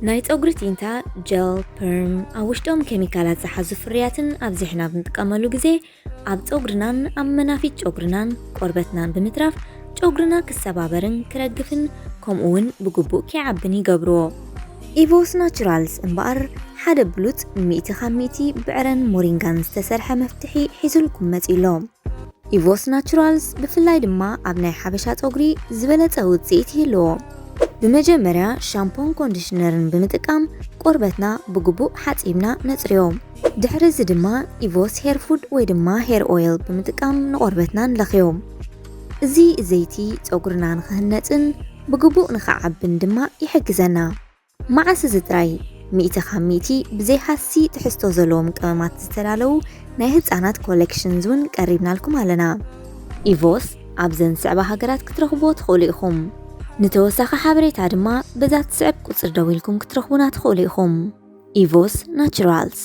ናይ ጸጉሪ ቲንታ፣ ጀል፣ ፐርም፣ ኣብ ውሽጦም ኬሚካላት ዝሓዙ ፍርያትን ኣብዚሕና ብንጥቀመሉ ግዜ ኣብ ጸጉርናን ኣብ መናፊት ጨጉርናን ቆርበትናን ብምትራፍ ጨጉርና ክሰባበርን ክረግፍን ከምኡ እውን ብግቡእ ከይዓብን ይገብርዎ። ኢቮስ ናቹራልስ እምበኣር ሓደ ብሉጽ ሚእቲ ካብ ሚእቲ ብዕረን ሞሪንጋን ዝተሰርሐ መፍትሒ ሒዙልኩም መጺኡ ኣሎ። ኢቮስ ናቹራልስ ብፍላይ ድማ ኣብ ናይ ሓበሻ ጸጉሪ ዝበለጸ ውጽኢት ይህልዎ። ብመጀመርያ ሻምፖን ኮንዲሽነርን ብምጥቃም ቆርበትና ብግቡእ ሓጺብና ነጽርዮ። ድሕሪ እዚ ድማ ኢቮስ ሄር ፉድ ወይ ድማ ሄር ኦይል ብምጥቃም ንቆርበትና ንለኽዮ። እዚ ዘይቲ ጸጉርና ንኽህነጽን ብግቡእ ንኽዓብን ድማ ይሕግዘና። መዓስ እዚ ጥራይ፣ ሚእቲ ካብ ሚእቲ ብዘይ ሃሲ ትሕዝቶ ዘለዎም ቀመማት ዝተዳለዉ ናይ ህጻናት ኮሌክሽንስ እውን ቀሪብናልኩም ኣለና። ኢቮስ ኣብዘን ዝስዕባ ሃገራት ክትረኽብዎ ትኽእሉ ኢኹም። ንተወሳኺ ሓበሬታ ድማ በዛ ትስዕብ ቁጽሪ ደዊልኩም ክትረኽቡና ትኽእሉ ኢኹም። ኢቮስ ናቹራልስ።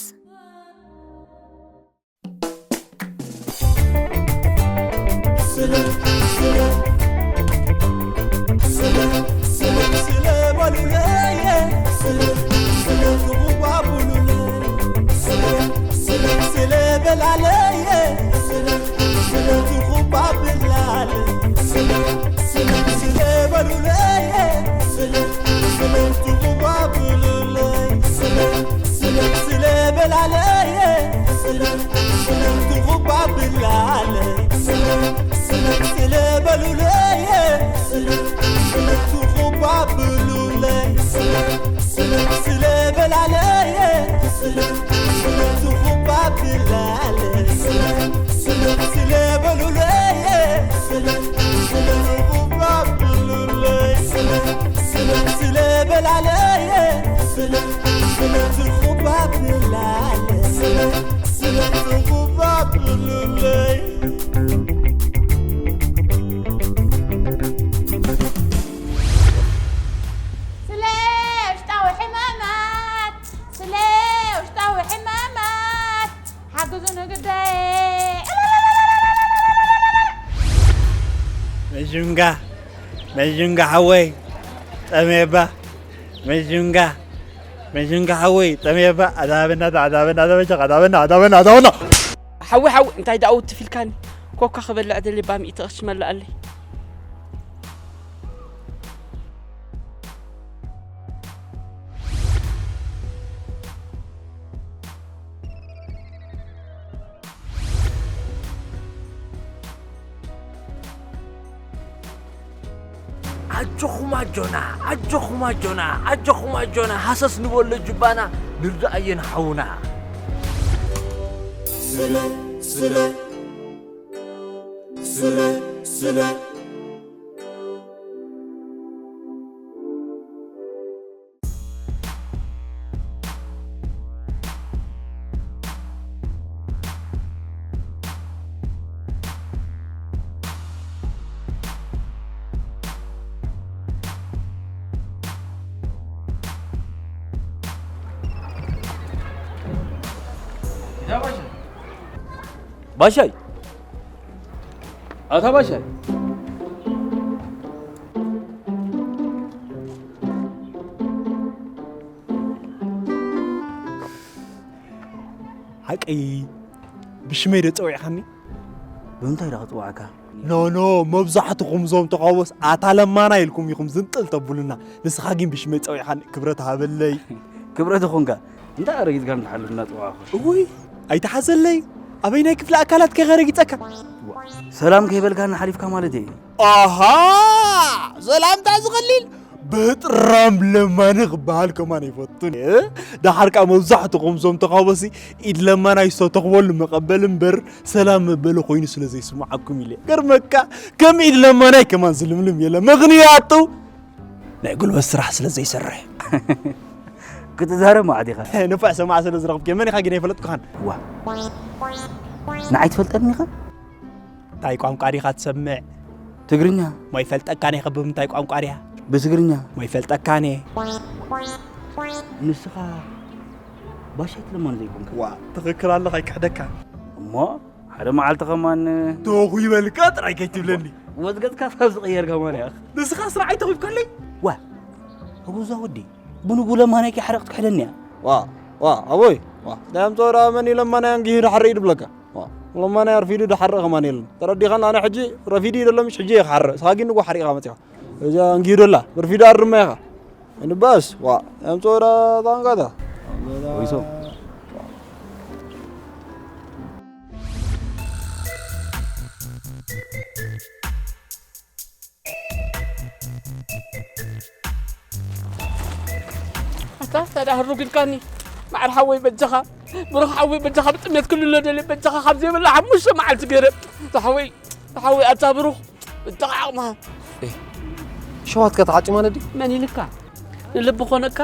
ስለ ውሽጣዊ ሕማማት፣ ስለ ውሽጣዊ ሕማማት ሓግዙ ንግዳይ። መዥንጋ፣ መዥንጋ ሓወይ፣ ጠሜባ፣ መዥንጋ፣ መዥንጋ ሓወይ፣ ጠሜባ፣ ኣዳበና፣ ኣዳበና፣ ኣዳበና፣ ኣዳበና፣ ኣዳበና። ሓዊ ሓዊ እንታይ ደኣ ውትፍ ኢልካኒ? ኮካ ክበልዕ ደልየ ባ ሚእቲ ቅርሺ መላኣለይ። ኣጆኹም ኣጆና ኣጆኹም ኣጆና ኣጆኹም ኣጆና ሃሰስ ንበሎ ጅባና ንርዳኣዮ ንሓውና። ስለ ስለ ስለ ስለ ባሻይ ኣታ ባሻይ ሓቀይ ብሽመይ ዶ ጸዊዕካኒ? ብምንታይ ዶ ክጽውዓካ? ኖ ኖ፣ መብዛሕትኹም ዞም ተቓወስ ኣታ ለማና ኢልኩም ኢኹም ዝንጥል ተብሉና። ንስኻ ግን ብሽመይ ጸዊዕካኒ፣ ክብረት ሃበለይ። ክብረት ይኹንካ። እንታይ ኣረጊጽካ ንትሓልፍ እናጸዋዕኹ? እውይ፣ ኣይትሓዘለይ። ኣበይ ናይ ክፍሊ ኣካላት ከ ረጊጸካ? ሰላም ከይበልካኒ ሓሊፍካ ማለት እየ። ኣሃ፣ ሰላምታ ዝቐሊል ብጥራም ለማኒ ክበሃል ከማን ኣይፈቱን እየ። ደሓር ከኣ መብዛሕትኹም ዞም ተቓወሲ ኢድ ለማናይ ዝተተኽበሉ መቐበል እምበር ሰላም መበሊ ኮይኑ ስለ ዘይስምዓኩም ኢለ። ገርመካ ከም ኢድ ለማናይ ከማን ዝልምልም የለ። ምኽንያቱ ናይ ጉልበት ስራሕ ስለ ዘይሰርሕ። ክትዛረብ መዓት ኢኻ። ንፉዕ ሰማዕ ስለ ዝረኽብክ መን ኢኻ ግን ኣይፈለጥኩኻን። ዋ። ንዓይ ትፈልጠኒ ኢኻ? እንታይ ቋንቋ ዲኻ ትሰምዕ? ትግርኛ። ሞ ይፈልጠካን ኢኻ ብምንታይ ቋንቋ ድያ? ብትግርኛ። ሞ ይፈልጠካን እየ። ንስኻ ባሻይ ትለማን ዘይኮንካ። ዋ፣ ትኽክል ኣለኻ፣ ኣይክሕደካ። እሞ ሓደ መዓልቲ ከማን ተኹ ይበልካ ጥራይ ከይትብለኒ። ወዝገዝካ ካብ ዝቕየር ከማን እያ። ንስኻ ስራሕ ኣይተኹብካለይ? ዋ፣ ህጉዛ ወዲ። ብንጉ ለማናይ ከይሓረቕት ክሕደኒ እያ። ዋ፣ ዋ፣ ኣቦይ፣ ዋ። ናይ ኣምጾ ደኣ መን እዩ ለማናይ ኣንጊሁ ድሓርቕ እዩ ድብለካ? ዋ፣ ለማናይ ኣርፊዱ ድሓርቕ ከማን የለን። ተረዲኻን ኣነ ሕጂ ረፊዱ እዩ ደሎ፣ ምሽ ሕጂ እየ ክሓርቕ። ንስኻ ግን ንጉ ሓሪቕካ መጺኻ። እዛ ኣንጊሁ ደላ፣ ረፊዱ ኣርማ ኢኻ። እንባስ፣ ዋ፣ ናይ ኣምጾ ደኣ ጣንቃታ። ወይሶ። ኣታ ታዲያ ህሩግ ኢልካኒ። ማዕር ሓወይ በጃኻ፣ ብሩኽ ሓወይ በጃኻ፣ ብጥሜት ክልሎ ደልየ በጃኻ፣ ካብ ዘይብላ ሓሙሽተ መዓልቲ ገይረ። ዝሓወይ፣ ዝሓወይ ኣታ ብሩኽ፣ በጃኻ ዓቕምኻ። ኤ፣ ሸዋትካ ተዓጽዩ ማለት ድዩ? መን ኢልካ? ንልቢ ኮነካ?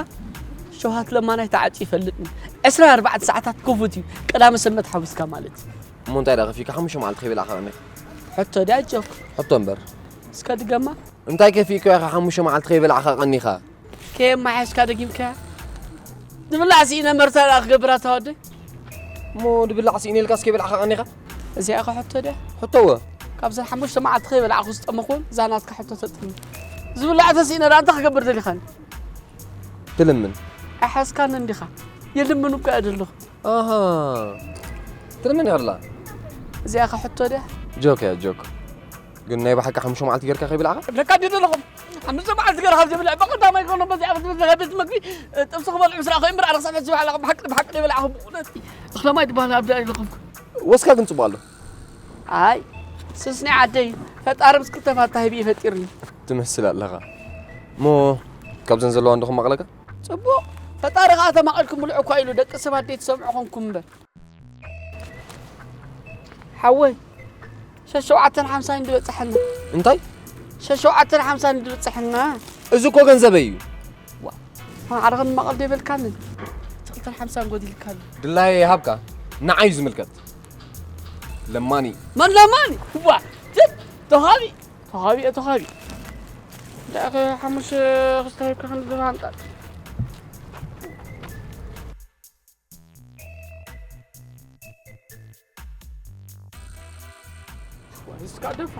ሸዋት ለማናይ ተዓጽዩ ይፈልጥኒ። ዕስራን ኣርባዕተን ሰዓታት ክፉት እዩ። ቀዳመ ሰንበት ሓዊስካ ማለት እዩ። እሞ እንታይ ደኣ ከፊእካ ሓሙሽተ መዓልቲ ከይበላዕካ ቀኒኻ? ሕቶ ድያ ጆክ? ሕቶ እምበር። እስከ ድገማ። እንታይ ከፊእካ ኢኻ ሓሙሽተ መዓልቲ ከይበላዕካ ቀኒኻ? ከየማሓየሽካ ደጊምካያ? ዝብላዕ ስኢነ መርታ ደኣ ክገብር ኣታ ወደይ? እሞ ዝብላዕ ስኢነ ኢልካስ ከይበላዕካ ቀኒኻ? እዚኣ ኢኻ ሕቶ ድያ? ሕቶ እወ። ካብዘን ሓሙሽተ መዓልቲ ከይበላዕኩ ዝጠመኹ እዛ ናትካ ሕቶ ተጥምት። ዝብላዕ ተስኢነ ደኣ እንታይ ክገብር ደሊኻኒ? ትልምን። ኣይሓዝካንን ዲኻ? የልምን እኮ እየ ዘለኹ። ኣሃ። ትልምን ኢኻ ደላ? እዚኣ ኢኻ ሕቶ ድያ? ጆክ እያ፣ ጆክ። ግን ናይ ብሓቂ ሓሙሽተ መዓልቲ ጌርካ ከይበላዕካ? እብለካ ድየ ዘለኹ? ሓሙሽተ መዓልቲ ገይረ ካብ ዘይብላዕ፣ ብቐዳማይ ኮነ በዚ ዓመት በዚ ቤት መግቢ፣ እ፣ ጥብሲ ክበልዑ ምስ ረኣኹ እምበር፣ ኣነ ክሳብ ሕጂ ዝባዕላ ብሓቂ፣ ብሓቂ ዘይበላዕኹ ብእውነት። እኽለ ማይ ዝበሃል ኣብ ደኣ ኣይለኹም። ወስካ ግን ጽቡቕ ኣሎ። ኣይ፣ ስስኒ ዓደይ፣ ፈጣሪ ምስ ክልተ ፋታ ሂቡ እዩ ፈጢርኒ። ትመስል ኣለኻ። እሞ ካብዘን ዘለዋ እንዶ ክማቕለካ? ጽቡቕ። ፈጣሪ ከኣ ተማቒልኩም ብልዑ እኳ ኢሉ፣ ደቂ ሰብ ኣደይ ትሰምዑ ኾንኩም እምበር። ሓወይ፣ ሸሸውዓተን ሓምሳን ድበጽሐና። እንታይ? ሸሸውዓተን ሓምሳን ድበጽሐና። እዚ እኮ ገንዘበይ እዩ። ዋ፣ ማዕረ ክንማቐል ዶ ይበልካኒ? ሽቕልተን ሓምሳን ጎዲልካኒ። ድላየ ይሃብካ፣ ንዓይ እዩ ዝምልከት። ለማኒ። መን ለማኒ? ዋ፣ ትት፣ ተውሃቢ፣ ተውሃቢ እየ፣ ተውሃቢ። ደኣኸ ሓሙሽ ክስተ ሂብካ ክንዲ ዝሃንጣል። እስካ ደፋ።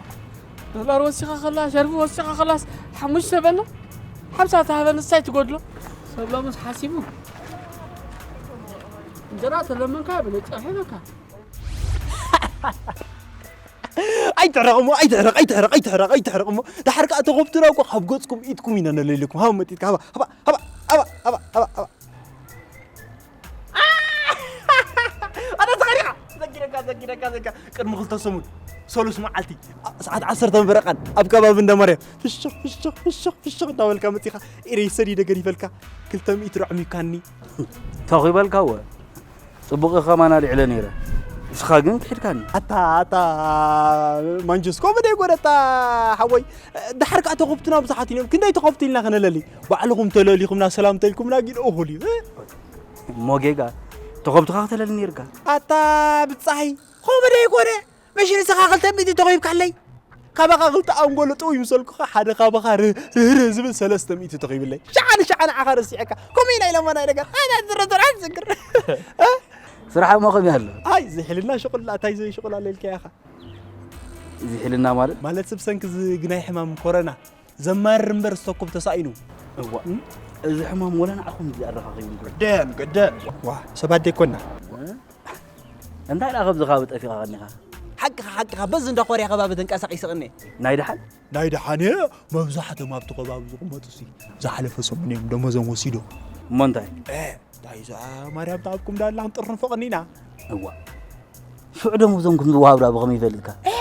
ዶላር ወሲኻ ከላ፣ ሸርፊ ወሲኻ ከላስ፣ ሓሙሽተ በላ፣ ሓምሳ ተሃበ፣ ንሳይ ትጎድሎ። ሰብ ሎምስ ሓሲቡ። እንጀራ ተለመንካ፣ ብለይ ጸብሒ በካ። ኣይትሕረቕ እሞ፣ ኣይትሕረቕ፣ ኣይትሕረቕ፣ ኣይትሕረቕ፣ ኣይትሕረቕ እሞ፣ ደሓር ከኣ ተኸብቱና እኮ ካብ ገጽኩም ኢድኩም ኢና ነለልየኩም። ሃብ መጢጥካ፣ ሃባ፣ ሃባ፣ ሃባ። ኣነ ተኸሪኻ ዘጊረካ፣ ዘጊረካ፣ ዘጊረካ። ቅድሚ ክልተ ሰሙን ሰሉስ መዓልቲ፣ ኣ-፣ ሰዓት ዓሰርተ ምብረቓን ኣብ ከባቢ እንዳ ማርያም ፍሽኽ፣ ፍሽኽ፣ ፍሽኽ፣ ፍሽኽ እንዳበልካ መጺኻ፣ ኢረይ ሰዲደ ገዲፈልካ፣ ክልተ ሚእቲ ሮዕም ሂብካኒ። ተኺበልካ እወ። ጽቡቕ ኢኻ ከማን ኣልዒለ ነይረ። ንስኻ ግን ክሒድካኒ። ኣታ፣ ኣታ ማንጁስ፣ ከምኡ ደይኮነ ኣታ ሓወይ። ደሓር ከኣ ተኸብቱና ብዙሓት እዮም። ክንደይ ተኸብቱ ኢልና ከነለሊ? ባዕልኹም ተለሊኹምና፣ ሰላም ተልኩምና፣ ጊልኦ እኹል እዩ። እሞ ጌጋ፣ ተኸብትኻ ክተለሊ ነይርካ። ኣታ ብጻይ፣ ከምኡ ደይኮነ? መሽ ንስኻ ክልተ ሚእቲ ተኺብካለይ? ካባኻ ክልተ ኣንጎሎ ጥው ይምሰልኩኻ፣ ሓደ ካባኻ ርህ-፣ ርህርህ ዝብል ሰለስተ ሚእቲ ተኺብለይ። ሸዓ ንሸዓ ንዓኻ ረሲዐካ። ከምኡ ኢና ኢሎማ ናይ ነገር። ኣይ፣ ናይ ዝረዘር፣ ኣይ፣ ዝግር። እ? ስራሕ እሞ ከመይ ኣሎ? ኣይ፣ ዝሕልና ሽቁላ፣ እንታይ ዘይሽቁላ ኢልካያ ኢኻ? ዝሕልና ማለት? ማለት፣ ብሰንኪ እዚ ግናይ ሕማም ኮረና ዘማርር እምበር ዝተኩብ ተሳኢኑ። እዋ፣ እም? እዚ ሕማም ወላ ንዓኹም እዩ ኣረኻኺቡ። ገደን፣ ገደን። ዋ፣ ሰባት ደይኮና። እ? እንታይ ደኣ ካብዚ ከባቢ ጠፊእካ ቀኒኻ? ሓቅኻ፣ ሓቅኻ። በዚ እንዳ ኮርያ ከባቢ ተንቀሳቒሰ ቀኒ። ናይ ደሓን? ናይ ደሓን እየ። መብዛሕቶም ኣብቲ ከባቢ ዝቕመጡ ሲ ዝሓለፈ ሰሙን እዮም ደሞዞም ወሲዶም። እሞ እንታይ? እ፣ እንታይ እዛ ማርያም ተኣብኩም ዳላ ክንጥርንፎ ቀኒና። እዋ። ሽዑ ደሞዞም ከም ዝወሃብ ዳ ብኸመይ ይፈልጥካ? እ፣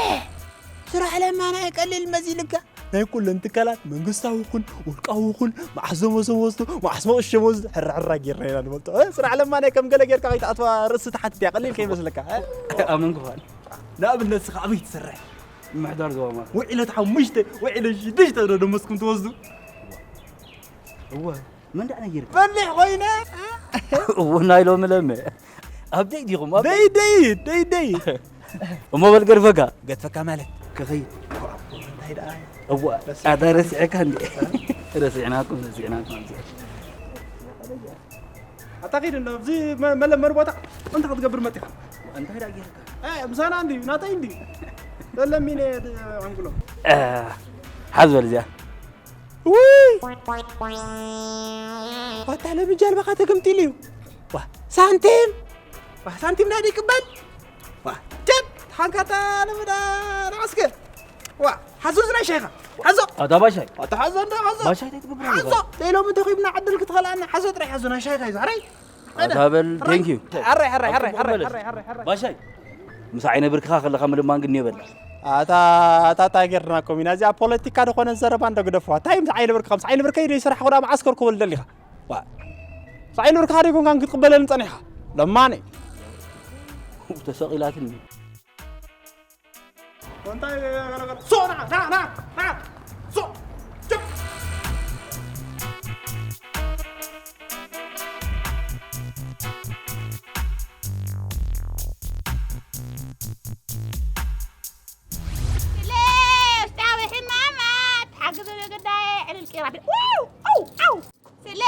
ስራሕ ለማና ይቀልል መዚልካ። ናይ ኩለን ትካላት መንግስታዊ ይኹን ውልቃዊ ይኹን መዓስ ደሞዞም ወስዱ፣ መዓስ መቕሸም ወስዱ፣ ሕራ ሕራ ጌርና ኢና ንፈልጦ። እ፣ ስራሕ ለማና ከም ገለ ጌርካ ከይትኣትዋ ርእሲ ተሓትት እያ፣ ቀሊል ከይመስለካ። እ? ኣመንኩኻን። ንኣብነት ንስኻ ኣበይ ትሰርሕ? ምምሕዳር ዞባ ማእከል። ውዒለት ሓሙሽተ፣ ውዒለት ሽዱሽተ ዶ ደሞዝኩም ትወስዱ? እወ፣ መን ደኣ ነጊርካ? በሊሕ ኮይነ። እወ፣ ናይ ሎሚ ለመ። ኣብ ደይ ዲኹም? ኣብ ደይ፣ ደይ፣ ደይ፣ ደይ። እሞ በል ገርፈካ። ገድፈካ ማለት? ክኸይድ። እንታይ ደኣ? እወ፣ ረሲዕ-፣ ኣታ ረሲዕካ እንዴ? ረሲዕናኩም፣ ረሲዕናኩም። ኣታ ኸይድ እንዶ፣ ኣብዚ መ-፣ መለመሪ ቦታ እንታይ ክትገብር መጢኻ? እንታይ ደኣ ጌርካ? እ፣ ምሳና እንድዩ፣ ናተይ እንድዩ። ለለሚነ፣ እ፣ ኣንጉሎ። እ፣ ሓዝ በል እዚኣ። ውይ! ዋታ ለምን ጃልባኻ ተገምጢሉ እዩ? ዋ፣ ሳንቲም! ዋ፣ ሳንቲም ናይ ይቅበል? ዋ፣ ጀት! ሓንካታ ለምዳ ንዓስከ! ዋ፣ ሓዞ ዝናይ ሻይኻ! ሓዞ! ኣታ ባሻይ! ኣታ ሓዞ እንዶ ሓዞ! ባሻይ እንታይ ትገብር ሓዞ! ኣለኻ? ለይሎም እንተኺብና ዕድል ክትኸልኣና ሓዞ ጥራይ ሓዞ ናይ ሻይኻ እዩ ዛዕረይ! ኣታ በል፣ thank you። ኣረ፣ ኣረ፣ ኣረ፣ ኣረ፣ ኣረ፣ ኣረ፣ ኣረ። ባሻይ፣ ምስ ዓይነ ብርክኻ ከለኻ ምልማን ግን የበላ። ኣታ፣ ኣታ፣ ኣታ ጌርና እኮ ኢና። እዚኣ ፖለቲካ ዝኾነ ዘረባ እንዶ ግደፍዋ። እንታይ ምስ ዓይነ ብርክኻ? ምስ ዓይነ ብርከይ ዶ ይስራሕ? ወዳ መዓስከር ክብል ደሊኻ? ዋ። ምስ ዓይነ ብርክኻ ዶ ይኮንካን ክትቅበለኒ ጸኒሕኻ? ለማኒ። ተሰቒላትኒ። እንታይ ገለገለ? ሶ፣ ና፣ ና፣ ና፣ ና። ሶ፣ ጭብ። ስለ ውሽጣዊ ሕማማት ሓግዙ ንግዳይ ዕልል ቂራቢ። ዋው! ኣው! ኣው! ስለ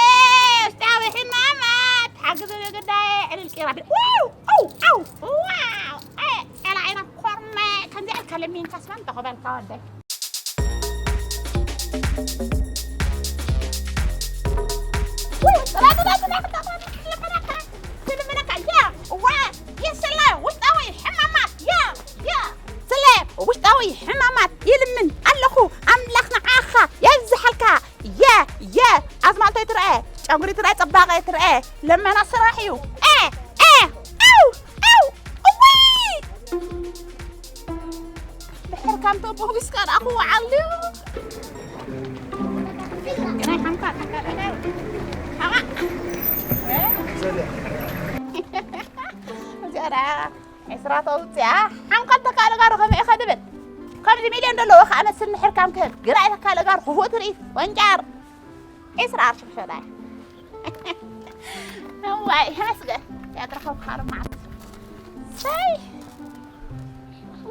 ውሽጣዊ ሕማማት ሓግዙ ንግዳይ ዕልል ቂራቢ። ዋው! ኣው! ኣው! ዋው! ኣይ፣ ጸላኢና ኮርመ፣ ከምዚ ኣልካ ለሚንካስ መን ተኸበልካ ወደይ? ውይ፣ ጥራይ፣ ጥራይ፣ ጥራይ፣ ጥራይ፣ ልምነካ፣ ልምነካ፣ ያ፣ እዋ፣ ይስለ ውሽጣዊ ሕማማት፣ ያ፣ ያ፣ ስለ ውሽጣዊ ሕማማት ይልምን ኣለኹ፣ ኣምላኽ ንዓኻ የብዝሓልካ። የ፣ የ፣ ኣዝማልቶ ይትረአ፣ ጨጉሪ ትረአ፣ ጽባቐ ይትረአ፣ ልመና ስራሕ እዩ። ኤ፣ ኤ፣ ኣው፣ ኣው፣ እውይ! ድሕር ካብ ተቦ ቢስካ ደኣ ክወዓል ድዩ? ግናይ ሓንካ፣ ሓንካ፣ ሓንካ። ሓዋ። እዚኣ ደኣ ዕስራ ተውፅኣ፣ ሓንኳል ተካለ ጋር ከመይ ኢኸ ድብል? ከምዚ ሚልዮን ዘለዎ ከዓ መስል ንሕር ካም ክህብ። ግራይ ተካለ ጋር ክፉእ ትርኢት፣ ወንጫር። ዕስራ ኣርሽም ሸዳይ። እዋይ፣ ተመስገን። ያትረኸብካ ርማዓት። ሰይ!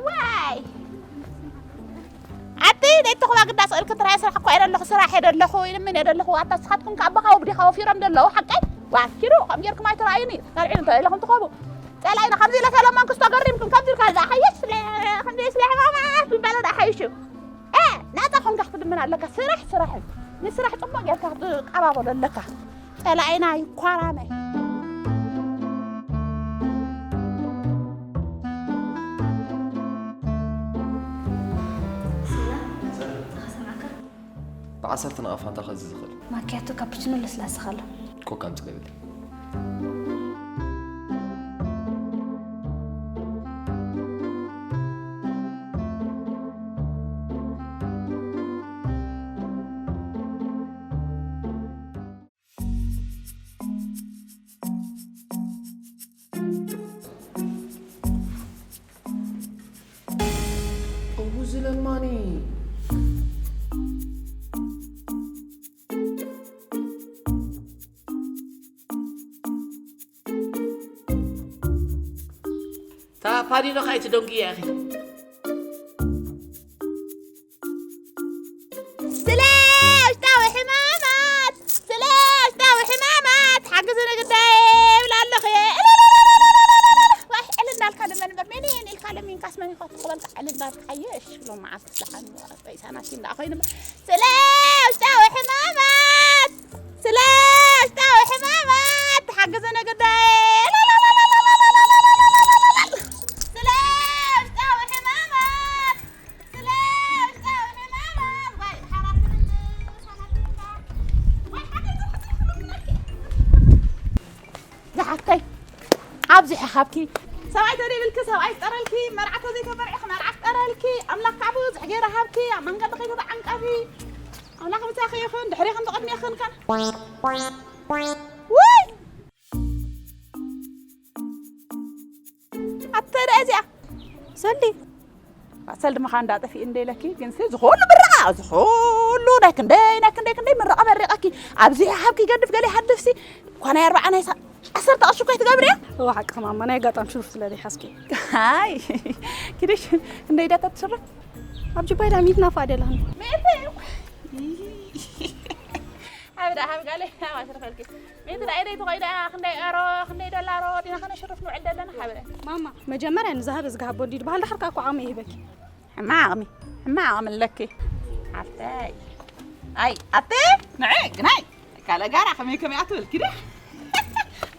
ዋይ! ኣቲ፣ ደይተኹባ ግዳ ስእልክን ትራይ ስራሕ እኮ እየ ደለኹ፣ ስራሕ እየ ደለኹ፣ ኢልምን እየ ደለኹ። ኣታ ንስኻትኩም ከኣ ኣቦኻ ወብዲኻ ወፊሮም ደለዉ፣ ሓቀይ? ዋኪሩ፣ ከም ጌርኩም ኣይትረኣዩኒ። ካልዒ እንተ ኢለኹም ትኸቡ። ጸላኢና ከምዚ ኢለ ሰለሞን ክስቶ ገሪምኩም፣ ከምዚ ኢልካ ዝሓይሽ ስለ፣ ከምዚ ስለ ሕማማት ዝበለ ዳ ሓይሽ እዩ። እ፣ ናጻ ኮንካ ክትልምን ኣለካ። ስራሕ፣ ስራሕ እዩ። ንስራሕ ጽቡቕ ጌርካ ክትቀባበሎ ኣለካ። ጸላኢና ይኳራመ። ብዓሰርተ ናቕፋ እንታይ ከዚ ዝኽእል? ማኪያቶ፣ ካፑችኖ፣ ለስላሳ ካሎ። ኮካ ኣምጽእ በሊ። እዉ ዝለማኒ። እታ ፓኒኖ ኸኣ ኣይትደንጉያ ኢኺ። ስለ ውሽጣዊ ሕማማት፣ ስለ ውሽጣዊ ሕማማት ሓግዙ ንግዳይ ይብል ኣለኹ። እየ። እልልልልልልልልልል። ዋይ፣ ዕል እንዳልካ ልመን እምበር፣ ሜን እየን ኢልካ ለሚንካስ መን ይኸው ትቕበል? ዕል እንዳልካ፣ ኣየ፣ እሺ፣ ሎም መዓልቲ ዝለዓሉ ሬሳናት እንዳኣ ኮይኑ እምበር። ስለ ውሽጣዊ ሕማማት፣ ስለ ውሽጣዊ ሕማማት ሓግዙ ንግዳይ። እልልልልልልልልልልል። ስለ ውሽጣዊ ሕማማት፣ ዝሓፍተይ፣ ኣብዚሑ ሃብኪ። ሰብኣይ ተደይብልኪ፣ ሰብኣይ ዝጠረልኪ፣ መርዓ ተዘይተመርዒኺ፣ መርዓ ክጠረልኪ፣ ኣምላኽ ከዓ ብዙሕ ገይሩ ሃብኪ፣ ኣብ መንገዲ ከይተተዓንቀፊ። ኣምላኽ ምሳኺ ይኹን፣ ድሕሬኽን ብቕድሜኽን ከን። ውይ! ኣተ ደኣ እዚኣ ሰልዲ። ሰልዲ ምዃን እንዳጠፊእ እንደ ኢለኪ፣ ግን ሲ ዝኹሉ ብርቓ፣ ዝኹሉ ናይ ክንደይ፣ ናይ ክንደይ፣ ክንደይ ምርቓ መሪቐኪ። ኣብዚ ሃብኪ ይገድፍ፣ ገለ ይሃድፍ ሲ፣ እኳ ናይ ኣርባዓ ናይ ሳ-፣ ዓሰርተ ቅርሺ እኮ ኣይትገብርያ። እዋ፣ ሓቂ ማማ፣ ናይ ኣጋጣሚ ሽሩፍ ስለ ዘይሓዝኪ። ኣይ፣ ኪድሽ፣ ክንደይ ድያ እታ ትሽርፍ? ኣብ ጅባይ ድኣ ሚእቲ ናፋ ድያ ኣለኽን? ሚእቲ? ኣብ ደኣ ሃብ ጋለ፣ ኣብ ኣሽርፈልኪ። ሚእቲ ደኣ ኢደይ ተኾይዳ፣ ክንደይ ኤሮ፣ ክንደይ ዶላሮ፣ ዲና ከነሽርፍ ንውዕል ዘለና፣ ሓብረ። ማማ፣ መጀመርያ ንዝሃበ ዝግሃቦ እንዲ ዝበሃል፣ ድሓር ከኣ እኮ ዓቕሚ ይህበኪ። ሕማቕ ዓቕሚ፣ ሕማቕ ዓቕሚ ኣለኪ። ሓፍተይ። ኣይ ኣተ ንዐ ግናይ ካልእ ጋራ ከመይ ከመይ ኣትብል ኪደ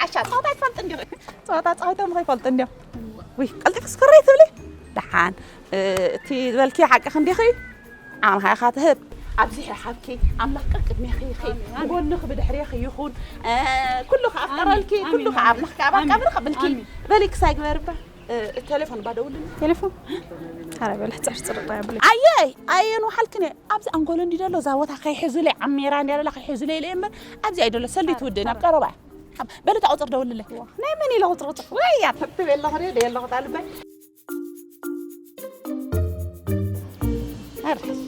ዓሻ ጸወታ ይፈልጥ እንዲኹ ጸወታ ጸወቶም ከይፈልጥ እንዲኹ ውይ ቀልጢፍ ስክረይ ትብሊ ደሓን እቲ ዝበልኪ ሓቂ ክንዲኺ ኣምላኽ ኢኻ ትህብ ኣብዚሒ ሓብኪ ኣምላኽ ቅድሜኺ ይኺ ብጎንኺ ብድሕሬኺ ይኹን ኩሉ ከኣፍቀረልኪ ኩሉ ከኣምላኽ ከኣባቀብሪ ከብልኪ በሊ ክሳይ ግበር እባ ቴሌፎን ባደውልን ቴሌፎን ኧረ በልሕ ፅርፅር ዳ ያብለ ኣየይ ኣየን ውሓልክን እየ ኣብዚ ኣንጎሎ እንዲ ደሎ እዛ ቦታ ከይሕዙለይ ዓሜራ እንዲ ደላ ከይሕዙለይ ኢለ እምበር ኣብዚ ኣይ ደሎ ሰልዲ ትውድእ ናብ ቀረባ እያ በሊ እታ ቁፅር ደውልለይ ናይ መን ኢለ ቁፅር ቁፅር ወይ እያ ትሕትብ የለኹ ደ የለኹ ጣልበይ ኣርሕሽ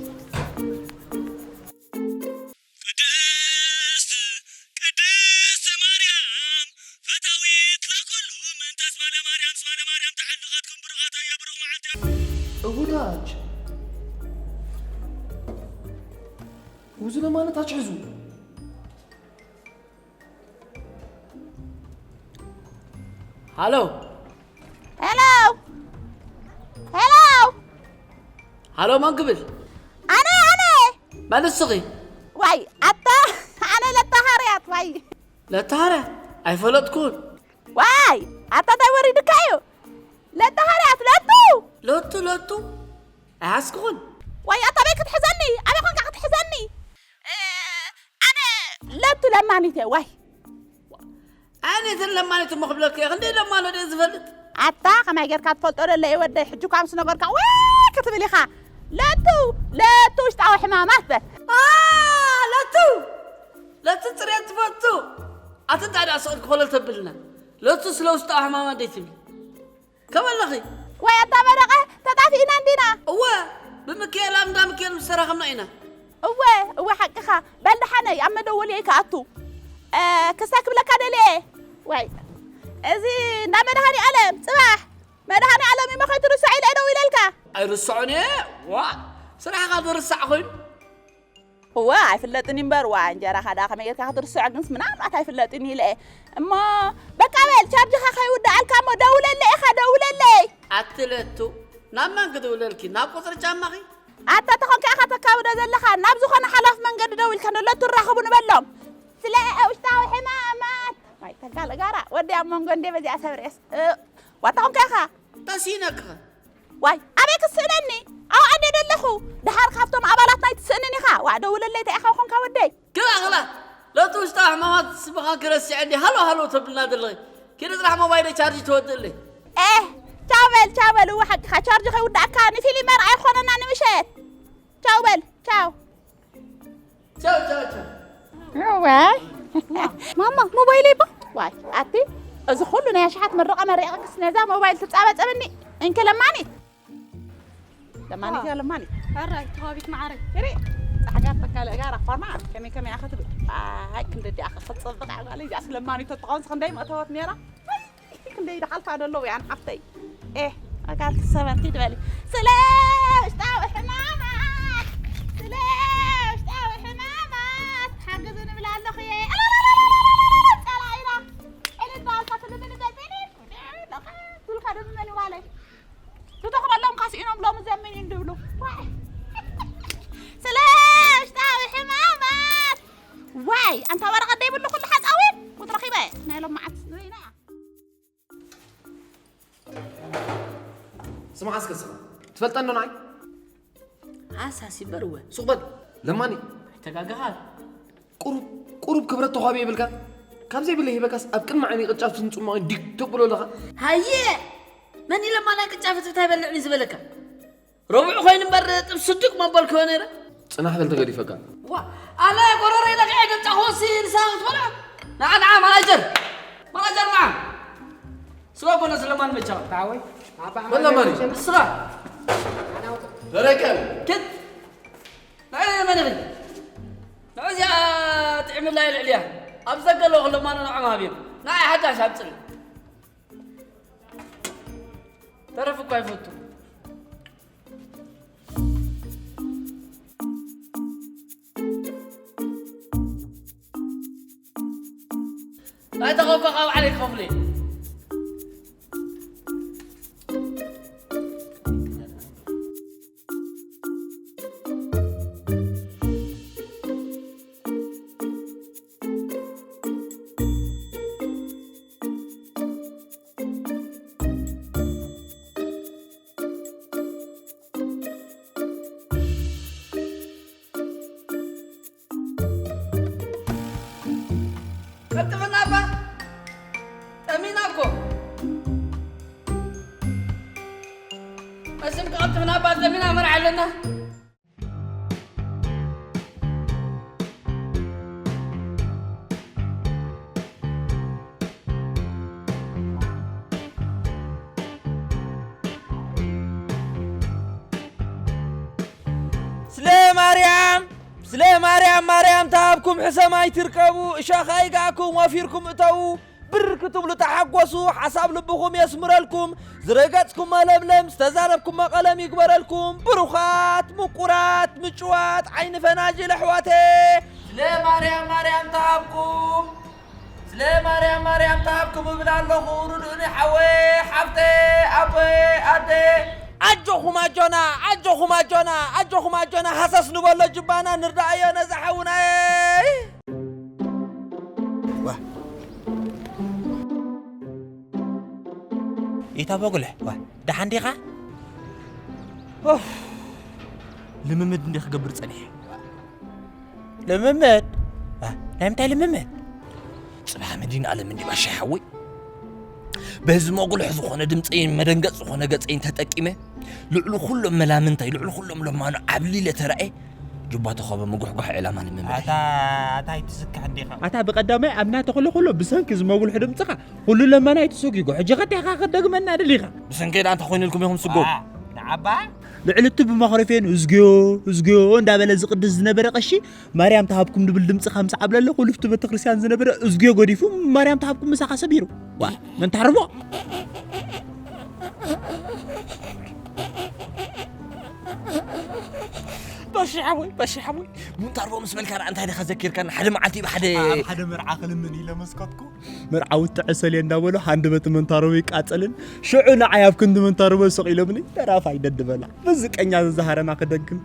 ቅድስት ቅድስት ማርያም ፈታዊት ለኩሉ ምእንተ ስማ ለማርያም ስማ ለማርያም ተሓልኻትኩም ብሩኻት ኣያ ብሩኽ መዓልቲ እሁዳች ውዝነ ማለት ኣትሕዙ ሃሎ ሄሎ ሄሎ ሃሎ መን ክብል ኣነ ኣነ መን እስኺ ዋይ ኣታ ኣነ ለታ ሃርያት ዋይ ለታ ሃርያት ኣይፈለጥኩን ዋይ ኣታ እንታይ ወሪድካ እዩ ለታ ሃርያት ለቱ ለቱ ለቱ ኣይሓዝክኹን ዋይ ኣታ በይ ክትሕዘኒ ኣበይ ኮንካ ክትሕዘኒ ኣነ ለቱ ለማኒት እየ ዋይ ኣነ እተን ለማኒት እሞ ክብለካ እየ ክንደይ ለማኖ ድየ ዝፈልጥ ኣታ ከማይ ጌርካ ትፈልጦ ደለ እየ ወደይ ሕጂ እኳ ምስ ነገርካ ወይ ክትብል ኢኻ ለቱ ለቱ ውሽጣዊ ሕማማት በል ለቱ ለቱ ፅሬት ትፈቱ ኣቲ እንታይ ደኣ ስቕል ክኾለል ተብልና ለቱ ስለ ውሽጣዊ ሕማማት ደይ ትብል ከመለኺ ዋይ ኣታ መረቐ ተጣፊእና እንዲና እወ ብምክኤል ኣብ እንዳ ምክኤል ምስ ተራኸብና ኢና እወ እወ ሓቅኻ በል ደሓነይ ኣብ መደወልየይ ክኣቱ ክስታይ ክብለካ ደልየ ዋይ እዚ እንዳ መድሃኒ ኣለም ፅባሕ መድሃኒ ኣለም እሞ ከይትርሳዕ ኢለ ደው ኢለልካ ኣይርስዖን እየ ዋ ስራሕኻ ዝርሳዕ ኮይኑ እወ ኣይፍለጥን እዩ እምበር ዋ እንጀራኻ ደኣ ከመይ ጌርካ ክትርስዖ ግንስ ምናልባት ኣይፍለጥን እዩ ኢለ እየ እሞ በቃ በል ቻርጅኻ ከይውድኣልካ እሞ ደውለለይ ኢኻ ደውለለይ ኣትለቱ ናብ መን ክድውለልኪ ናብ ቁፅሪ ጫማኺ ኣታ ተኾንካ ኢኻ ተካብዶ ዘለኻ ናብ ዝኾነ ሓላፍ መንገዲ ደው ኢልካ ንለቱ ራኸቡ ንበሎም ስለ ውሽጣዊ ሕማማት ማይ ተጋለጋራ ወዲ ኣብ መንጎ እንዴ በዚኣ ሰብርኤስ ዋታ ኾንካ ኢኻ ተሲነክኸ ዋይ ኣበይ ክስእነኒ ኣብኣ እንደ ደለኹ ደሓር ካብቶም ኣባላት ናይ ትስእንን ኢኻ ዋ ደውለለይ እንታይ ኢኻ ኮንካ ወደይ ግላ ግላ ለቱ ውሽጣ ሕማማት ስምኻ ክረስዐ እንዲ ሃሎ ሃሎ ተብልና ዘለኺ ኪዲ ጥራሕ ሞባይለይ ቻርጅ ትወድእለይ ኤህ ቻው በል ቻው በል እወ ሓቅኻ ቻርጅ ከይውዳእካ ንፊልም መርዓ ይኾነና ንምሸት ቻው በል ቻው ቻው ቻው ቻው ዋይ ማማ ሞባይለይ ባ ዋይ ኣቲ እዚ ኩሉ ናይ ኣሽሓት መረቐ መሪቐክስ ነዛ ሞባይል ትጻበጸብኒ እንኪ ለማኒት ለማኒት ያ ለማኒት ሕራይ ተዋቢት መዓረይ ሪ ጻሕጋት ተካለ ጋር ኣኳርማ ከመይ ከመይ ኣኸ ትብል ኣይ ክንደ ዲኣ ክጽብቕ ኣጓለ እዚኣ ስለማኒት ተጥቆንስ ክንደይ መእተወት ነራ ክንደይ ድሓልፋ ደለዉ ያን ሓፍተይ ኤ ኣጋር ትሰበርቲ ትበሊ ስለ ውሽጣዊ ሕማማት ስለ ውሽጣዊ ሕማማት ሓግዙ ንብል ኣለኹ እየ ጸላኢና ዕልል ባልካ ትልምን ዘበኒ ትልካ ደምመን ይባለይ ትተኽበሎም ካስኢኖም ሎሚ ዘምን እዩ እንድብሉ ስለ ውሽጣዊ ሕማማት ዋይ ኣንታ ወረቐት ደይብሉ ኩሉ ሓፃዊ ክትረኺበ ናይ ሎም መዓት ንበይና እያ ስማዕ እስከ ስኻ ትፈልጠኒ ዶ ንዓይ ኣሳሲበር እወ ሱቕ በል ለማኒ ኣይተጋገኻን ቁሩብ ቁሩብ ክብረት ተዃቢ የብልካ ካብ ዘይብለይ ሂበካስ ኣብ ቅድሚ ዓይኒ ቅጫ ፍትንፅሞ ዲግ ተብሎ ኣለኻ ሃየ መን ለማኒ ቅጫ ፍትፍት ኣይበልዕን እዩ ዝበለካ ረቡዕ ኮይኑ እምበር ጥብሲ ስዱቅ መበልክዮ ነይረ። ጽናሕ በል ተገዲፈካ። ዋ ኣነ ጎረረይ ለኺዐ ገምጻ ክወሲ ንስኻ ክትበልዖ። ንዓ ንዓ ማናጀር ማናጀር ንዓ። ስጋ ኮነ ስለማን መቻ። ታወይ መን ለማኒ? ንስኻ። ደረከ። ክት ናይ መን ኢኺ? ንዕዚኣ ጥዕምላ ልዕልያ ኣብ ዘገለኹ ለማኖ ንዖም ሃብዮም ንዓይ ሓዳሽ ኣብ ጽልእ ተረፍ እኳ ይፈቱ ኣይተኸብካ ካብ ዓሌት ከፍሉ ቀልጥፍና እባ ጠሚና እኮ። መሲም ቀልጥፍና እባ ጠሚና መርዓ ኣለና። ስለ ማርያም፣ ስለ ማርያም፣ ማርያም ተሃብኩም ሕሰም ኣይትርከቡ፣ እሾኽ ኣይግኣኩም፣ ወፊርኩም እተዉ፣ ብር ክትብሉ ተሓጎሱ፣ ሓሳብ ልብኹም የስምረልኩም፣ ዝረገጽኩሞ ለምለም፣ ዝተዛረብኩሞ ቀለም ይግበረልኩም፣ ብሩኻት፣ ምቁራት፣ ምጭዋት፣ ዓይኒ ፈናጅል ኣሕዋተይ። ስለ ማርያም፣ ማርያም ተሃብኩም። ስለ ማርያም ማርያም ተሃብኩም እብል ኣለኹ። ርድኡኒ ሓወይ፣ ሓፍተይ፣ ኣቦይ፣ ኣደይ። ኣጆኹም ኣጆና፣ ኣጆኹም ኣጆና፣ ኣጆኹም ኣጆና፣ ሃሰስ ንበሎ ጅባና፣ ንርዳእዮ ነዚ ሓውናይ። ዋ። ኢታ በጉለ፣ ዋ፣ ደሓን ዲኻ? ኦፍ፣ ልምምድ እንዲየ ክገብር ጸኒሐ። ልምምድ? እ፣ ናይ ምንታይ ልምምድ? ጽባሕ መዲን ኣለም እንዲ ባሻይ ሓወይ። በዚ መጉልሕ ዝኾነ ድምፀይን መደንገጽ ዝኾነ ገጸይን ተጠቂመ፣ ልዕሊ ኩሎም መላምንታይ፣ ልዕሊ ኩሎም ለማኑ ዓብሊለ ተራእየ፣ ጅባ ተኸበ ምጉሕጓሕ ዕላማ ልምምድ። ኣታ፣ ኣታ ኣይትስካሕ እንዲኻ። ኣታ ብቐዳማይ ኣብ ናተኽሎ ኩሎ ብሰንኪ እዚ መጉልሕ ድምፅኻ ኩሉ ለማናይ ተሰጒጉ። ሕጂ ኸ እንታይ ኢኻ ክደግመና ደሊኻ? ብሰንከይ ደኣ እንታይ ኮይኑልኩም ኢኹም ስጎ? ዋ፣ ንዓባ? ልዕሊ እቲ ብማክሮፎን እዝግዮ፣ እዝግዮ እንዳበለ ዝቕድስ ዝነበረ ቀሺ፣ ማርያም ተሃብኩም ድብል ድምፂ ከምዚ ዓብለለ ኩሉ ፍቲ ቤተክርስትያን ዝነበረ እዝግዮ ገዲፉ ማርያም ተሃብኩም ምሳኻ ሰቢሩ። ዋ፣ መን ተሃርሞ? ባሺ ሓወይ፣ ባሺ ሓወይ፣ ሙንታርቦ ምስ በልካ ደኣ እንታይ ዲኻ ዘኪርካና? ሓደ መዓልቲ ብሓደ ኣብ ሓደ መርዓ ክልምን ኢለ መስከትኩ። መርዓዊ ትዕሰል እየ እንዳበሉ ሃንደበት መንታርቦ ይቃጸልን፣ ሽዑ ንዓይ ኣብ ክንዲ መንታርቦ ስቕ ኢሎምኒ፣ ደራፋይ ደድበላ። በዚ ቀኛ ዝዛሃረና ክደግም።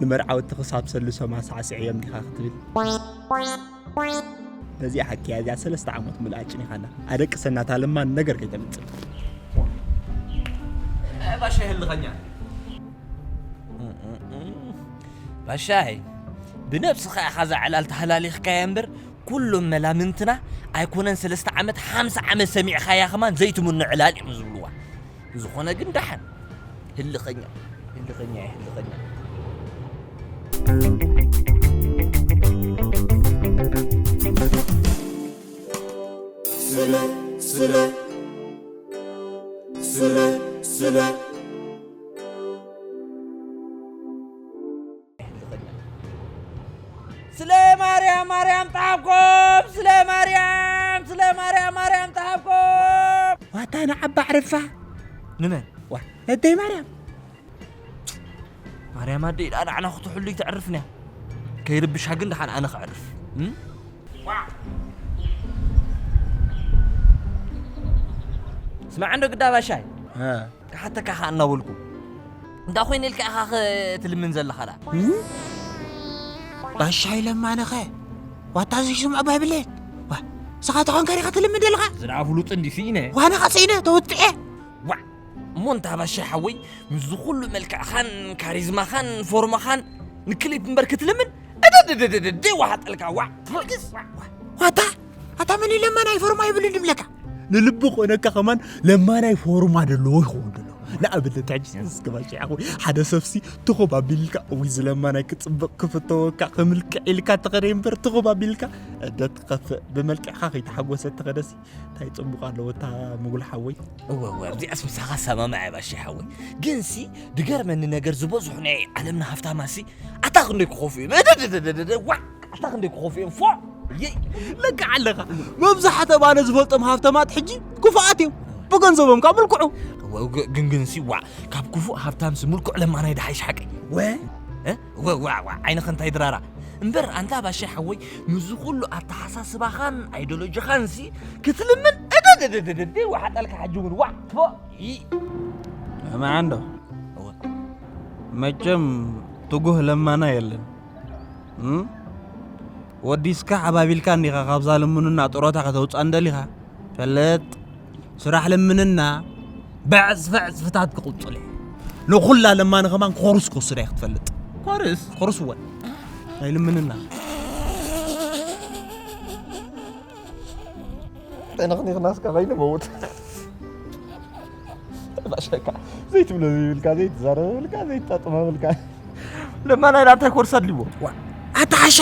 ንመርዓውቲ ክሳብ ሰልሶማ ሳዕስዕዮም ዲኻ ክትብል? በዚኣ ሓኪያ እዚኣ ሰለስተ ዓመት ሙሉእ ኣጭኒኻና። ኣደቅሰና እታ ለማን ነገር ከይተምጽእ። እ፣ ባሻይ ህልኸኛ። ባሻይ፣ ብነብስኻ ኢኻ እዛ ዕላል ተሃላሊኽካያ እምበር፣ ኩሎም መላምንትና ኣይኮነን ሰለስተ ዓመት፣ ሓምሳ ዓመት ሰሚዕኻያ ከማን ዘይትምኖ ዕላል እዮም ዝብልዋ። ዝኾነ ግን ደሓን። ህልኸኛ፣ ህልኸኛ፣ ህልኸኛ። ስለ፣ ስለ፣ ስለ፣ ስለ። ስለ ማርያም፣ ማርያም ጣብኮም፣ ስለ ማርያም፣ ስለ ማርያም፣ ማርያም ጣብኮም። ዋታ ንዓባ ዕርፋ። ንመን? ዋ፣ ነደይ ማርያም። ማርያም ኣደይ ደኣ ንዓና ክትሕሉ ይተዕርፍና። ከይርብሻ ግን ደሓን ኣነ ክዕርፍ። እም? ስማዕ እንዶ ግዳ ባሻይ። እ። ክሓተካ ኸኣ እናበልኩ። እንታይ ኮይነ ኢልካ ኢኻ ኸ ትልምን ዘለኻ ደኣ? እም? ባሻይ ለማነኸ? ዋታ እዚ ስምዖ ባይብሌን? ዋ፣ ንስኻ ተኾንካ ዲኻ ትልምን ዘለኻ? እዚ ደኣ ፍሉጥ እንዲ ስኢነ። ዋና ኸ ስኢነ፣ ተወጥዐ። ዋዕ! እሞ እንታ ባሻይ ሓወይ፣ ምስዚ ኩሉ መልክዕኻን ካሪዝማኻን ፎርማኻን ንክሊፕ እምበር ክትልምን? እደደደደደ፣ ዋሓጠልካ፣ ዋዕ! ትፈልግስ? ዋዕ! ዋታ፣ ኣታ መን እዩ ለማናይ ፎርማ ይብል እንድብለካ? ንልቢ ኮነካ ከማን ለማናይ ፎርማ ደለዎ ይኸውን ደሎ። ንኣብነት ሕጂ እስከ ባሻይ ሓወይ፣ ሓደ ሰብሲ ትኹብ ኣቢልካ፣ እዊ ዝለማናይ ክጽብቕ ክፍተወካ፣ ክምልክዕ ኢልካ ተኸደ እምበር ትኹብ ኣቢልካ፣ እደ ትኸፍእ። ብመልክዕካ ከይተሓጎሰ ተኸደሲ፣ እንታይ ጽቡቕ ኣለዎ እታ ምጉል ሓወይ? እወ፣ እወ፣ ኣብዚኣስ ምሳኻ ሰማማዕ እየ ባሻይ ሓወይ። ግንሲ ድገርመኒ ነገር ዝበዝሑ ናይ ዓለምና ሃፍታማሲ ኣታ ክንደይ ክኸፉ እዮም? እደደደደደደ፣ ዋዕ! ኣታ ክንደይ ክኸፉ እዮም? ፎዕ! የይ! ልክዕ ኣለኻ። መብዛሕትኦም ኣነ ዝፈልጦም ሃፍታማት ሕጂ ክፉኣት እዮም። ብገንዘቦም ካብ ምልክዑ። እወ፣ ግ-፣ ግን፣ ግንሲ፣ ዋዕ! ካብ ክፉእ ሃብታምሲ ምልኩዕ ለማናይ ደሓይሽ ሓቀይ። ወ? እ? ወ-፣ ዋዕ፣ ዋዕ፣ ዓይንኸ እንታይ ድራራ። እምበር ኣንታ ባሻይ ሓወይ፣ ምስዚ ኩሉ ኣተሓሳስባኻን ኣይዲዮሎጂኻንሲ ክትልምን፣ እደደደደደደ፣ ዋሓጠልካ ሕጂ እውን፣ ዋዕ፣ ፎ፣ ይ። መዓንዶ፣ እወ። መቸም ትጉህ ለማና የለን። እም? ወዲስካ ሓባቢልካ እንዲኻ ካብዛ ልምንና ጥሮታ ከተውፅኣን ደሊኻ? ፈልጥ፣ ስራሕ ልምንና ብዕፅፊ ዕፅፍታት ክቕፅል እዩ። ንኹላ ለማኒ ከማን ኮርስ ክወስዳ እየ ክትፈልጥ። ኮርስ? ኮርስ እወ። ናይ ልምንና። ተነኽኒኽናስ ካባይ ንመውት። ባሸካ ዘይትብሎ ዘይብልካ፣ ዘይትዛረብ ብልካ፣ ዘይትጣጥሞ ብልካ። ለማናይ ናብታይ ኮርስ ኣድልዎ? ዋ፣ ኣታ ዓሻ፣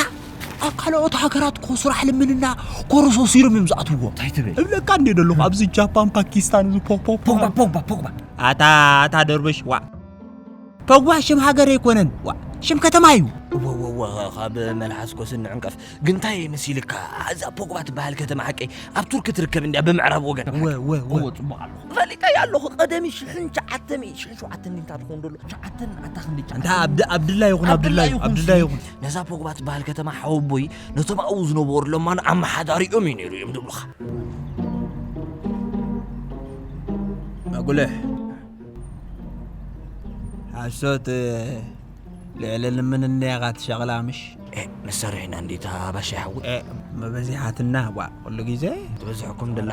ኣብ ካልኦት ሃገራት እኮ ስራሕ ልምንና ኮርስ ወሲዶም እዮም ዝኣትውዎ። እንታይ ትብል? እብለካ እንዴ ዘለኹ፣ ኣብዚ ጃፓን፣ ፓኪስታን፣ እዚ ፖ-፣ ፖ-፣ ፖ-፣ ፖግባ፣ ፖግባ፣ ፖግባ። ኣታ፣ ኣታ ደርበሽ፣ ዋ። ፖግባ ሽም ሃገር ኣይኮነን፣ ዋ፣ ሽም ከተማ እዩ። እወ፣ እወ፣ እወ፣ ካብ መልሓስ ኮስን ንዕንቀፍ። ግን እንታይ መሲልካ? እዛ ፖግባ ትበሃል ከተማ ሓቀይ ኣብ ቱርኪ ትርከብ እንድያ፣ ብምዕራብ ወገን። እወ፣ እወ፣ እወ። እወ፣ ጽቡቕ ኣለኹ። ፈሊጠያ ኣለኹ። ቀደሚ ሽሕን ትሽዓተ ሚእቲ፣ ሽሕን ሸውዓተን እንድንታ ትኸውን ደሎ። ትሽዓተን ኣታ ክንደይ ጫ-? እንታ ኣብድ-፣ ኣብድላ ይኹን፣ ኣብድላ ኣብድላ ይኹን፣ ይኹን፣ ኣብድላ ይኹን። ነዛ ፖግባ ትበሃል ከተማ ሓወቦይ ነቶም ኣብኡ ዝነበሩ ለማን ኣመሓዳሪኦም እዩ ነይሩ እዮም ዝብሉኻ። ኣጉልሕ። ሓሶት ልዕሊ ልምንና ኢኻ ትሸቕላ ምሽ? ኤ፣ መሳርሒና እንዴታ ባሻ ይሓዊ? ኤ፣ መበዚሓትና ዋ፣ ኩሉ ግዜ። ትበዝሐኩም ደላ።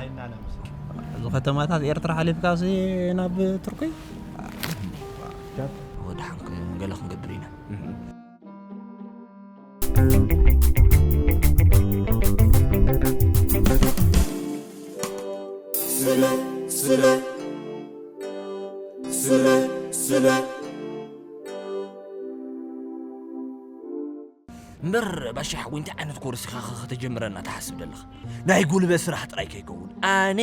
እዚ ከተማታት ኤርትራ ሓሊፍካሲ ናብ ቱርኪ? ወድሓን ገለ ክንገብር ኢና። ስለ፣ ስለ፣ ስለ፣ ስለ። እምበር ባሻ ሓወይ፣ እንታይ ዓይነት ኮርስ ኢኻ ኸ ከተጀምረና ትሓስብ ዘለኻ? ናይ ጉልበት ስራሕ ጥራይ ከይከውን። ኣነ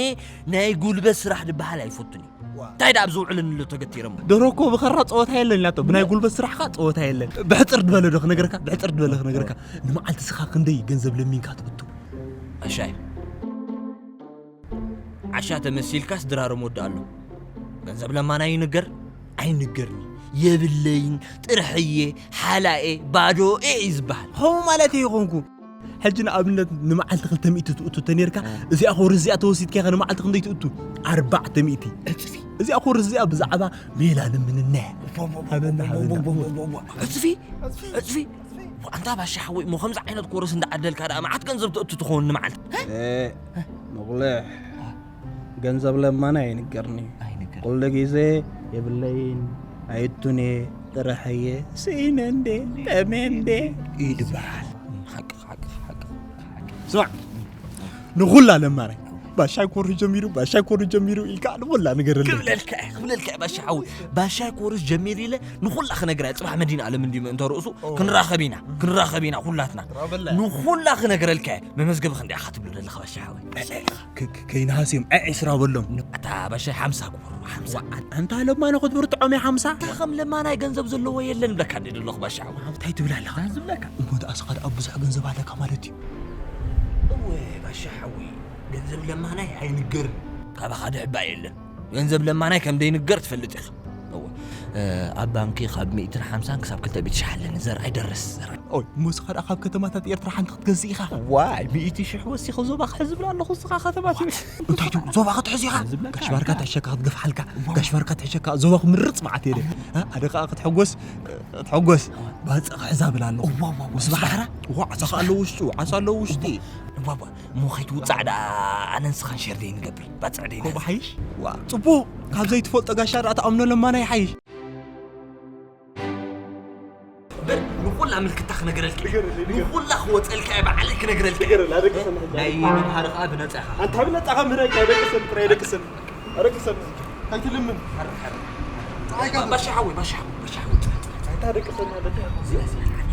ናይ ጉልበት ስራሕ ዝበሃል ኣይፈቱን እዩ። ዋ። እንታይ ደኣ ኣብ ዝውዕለኒ ኣሎ ተገቲረ እሞ? ደሮ እኮ ብኸራ ጸወታ የለን ኢላቶ። ብናይ ጉልበት ስራሕ ኸኣ ጸወታ የለን። ብሕጽር ዝበለ ዶ ክነግረካ? ብሕጽር ዝበለ ክነግረካ። ንመዓልቲ ስኻ ክንደይ ገንዘብ ለሚንካ ትእቱ? ኣሻይ። ዓሻ ተመሲልካስ ድራሮም ወዲ ኣሎ። ገንዘብ ለማና ይንገር ኣይንገርኒ የብለይን፣ ጥርሕየ፣ ሓላኤ፣ ባዶኤ እዩ ዝበሃል። ከምኡ ማለት እዩ ይኾንኩ። ሕጂ ንኣብነት ንመዓልቲ ክልተ ሚእቲ ትእቱ ተኔርካ፣ እ። እዚኣ ኮርስ እዚኣ ተወሲድካ ኢኻ ንመዓልቲ ክንደይ ትእቱ? ኣርባዕተ ሚእቲ። እጥፊ። እዚኣ ኮርስ እዚኣ ብዛዕባ ሜላ ንምንነ። ሃበና፣ ሃበና። እጥፊ፣ እጥፊ። ኣንታ ባሻ ሓወይ፣ እሞ ከምዚ ዓይነት ኮርስ እንዳዓደልካ ደኣ መዓት ገንዘብ ተእቱ ትኸውን ንመዓልቲ? እ፣ መቑልሕ፣ ገንዘብ ለማና ኣይንገርኒ። ኣይንገር። ኩሉ ግዜ የብለይን፣ ኣይቱን እየ፣ ጥረሐየ፣ ስኢነ እንዴ፣ ጠሜ እንዴ፣ እዩ ዝበሃል። ሓቂ፣ ሓቂ፣ ሓቂ፣ ሓቂ። ስማዕ፣ ንኹላ ለማናይ፣ ባሻይ ኮርስ ጀሚሩ፣ ባሻይ ኮርስ ጀሚሩ ኢልካ ንኹላ ንገረለይ። ክብለልካ እየ፣ ክብለልካ እየ፣ ባሻ ሓወይ። ባሻይ ኮርስ ጀሚሩ ኢለ ንኹላ ክነግራ እየ። ጽባሕ መዲና ኣለም እንዲ ምእንተ ርእሱ ኦ። ክንራኸብ ኢና፣ ክንራኸብ ኢና ኩላትና። ራበላ። ንኹላ ክነግረልካ እየ። መመዝገቢ ክንደይ ኢኻ ትብሉ ዘለኻ ባሻ ሓወይ? ክ-፣ ክ-፣ ከይንሃስዮም፣ ዕ-፣ ዕስራ በሎም። ኣታ ባሻይ ሓምሳ ግበሮ፣ ሓምሳ። ዋ፣ ኣንታ ለማና ክትብርትዖም እየ ሓምሳ? ኣታ ከም ለማናይ ገንዘብ ዘለዎ የለን ብለካ እንደ ዘለኹ ባሻ ሓወይ። እንታይ ትብል ኣለኻ? ዝብለካ። እሞ ደኣ እስኻ ደኣ ብዙሕ ገንዘብ ኣለካ ማለት እዩ። እወ፣ ባሻ ሓወይ፣ ገንዘብ ለማናይ ኣይንገርን። ካባኻ ድሕባ የለን። ገንዘብ ለማናይ ከም ደይንገር ትፈልጥ ኢኻ። እወ፣ እ፣ ኣብ ባንኪ ካብ ሚእትን ሓምሳን ክሳብ ክልተ ሚእቲ ሺሕ ኣለኒ። ዘርኣይ ደርስ፣ ዘርኣይ። ኦይ፣ እሞ እስኻ ደኣ ካብ ከተማታት ኤርትራ ሓንቲ ክትገዝእ ኢኻ? ዋይ፣ ሚእቲ ሺሕ ወሲኸ ዞባ ክሕዝ ዝብል ኣለኹ፣ እስኻ ከተማ ትብል። እንታይ ትብል? ዞባ ክትሕዝ ኢኻ? ዝብለካ ጋሽ ባርካ ትሕሸካ ክትገፍሓልካ፣ እዋ። ጋሽ ባርካ ትሕሸካ፣ ዞባ ክምርጽ መዓት እየ። እ፣ ኣደ ከኣ ክትሕጎስ፣ እ፣ ክትሕጎስ። ባጽዕ ክሕዛ ብል ኣለኹ። እዋ፣ እዋ፣ እዋ። ምስ ባሕራ? እዋ፣ ዓሳ ከኣ ኣለዎ ውሽጡ፣ ዓሳ ኣለዎ ውሽጢ። እዋ፣ እዋ። እሞ ከይትውጻዕ ደኣ ኣነን ስኻን ሸር ደይ ንገብር። ባጽዕ ደይ ኮ ንሕዝ። ብሓይሽ? ዋ፣ ጽቡቕ። ካብ ዘይትፈልጦ ጋሻ ደኣ ትኣምኖ ለማና ይሓይሽ። እምበር ንኹላ ምልክታ ክነግረልካ እየ። ንገረለይ፣ ንገረለይ። ንኹላ ክወጸልካ እየ፣ ባዕለይ ክነግረልካ እየ። ንገረለይ፣ ኣደቅሰኒ ሕጂ። ናይ ምምሃር ኸኣ ብነጻ ኢኻ። ኣንታ ብነጻኻ ምህረካ እየ፣ ደቅሰኒ ጥራይ፣ ደቅሰኒ። ኣደቅሰኒ። ኣይትልምን። ሕር፣ ሕር። ጥራይ ኢኻ። ባሻ ሓወይ፣ ባሻ ሓወይ፣ ባሻ ሓወይ፣ ጥራይ፣ ጥራይ፣ ጥራይ። ኣንታ ደቅሰኒ፣ ኣደቅሰኒ። እዚኣ፣ እዚኣ፣ ንዓና።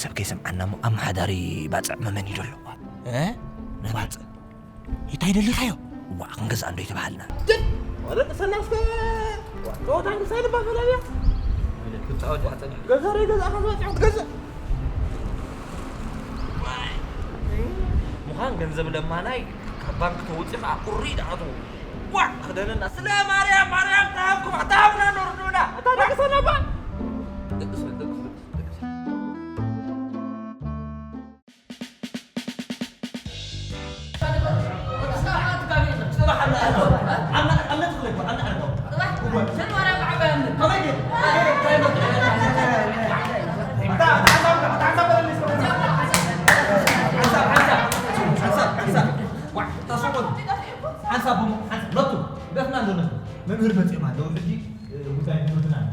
ሰብ ከይሰምዓና እሞ ኣመሓዳሪ ባጽዕ መመን እዩ ዘሎ? እ? ባጽዕ። እንታይ ደሊኻዮ? ዋዕ፣ ክንገዝኣ እንዶ ይተባሃልና። ግን፣ ወረ ቅሰና እስከ፣ ዋ፣ ጸወታ ንሳ ልባ ፈላልያ። ክትጻወት ኢኻ ጸኒሕካ። ገዛ ዶ ይገዛእኻ ዝወጽኦ ክትገዝእ። ዋይ። ምዃን ገንዘብ ለማናይ ካብ ባንክ ተውጺኻ ቁሪ ደኣ ኣትዎ። ዋዕ፣ ክደነና። ስለ ማርያም፣ ማርያም፣ ተሃብኩም፣ ኣታሃብና ኖርዱና። ኣታ ደቅሰና እባ። ደቅሰ፣ ደቅሰ፣ ደቅሰ። ሓንሳብ፣ ሓንሳብ፣ ሓንሳብ፣ ሓንሳብ፣ መምህር መጺኦም ኣለዉ። ሕጂ፣ እ፣ ጉዳይ ትምህርትና ኣሎ።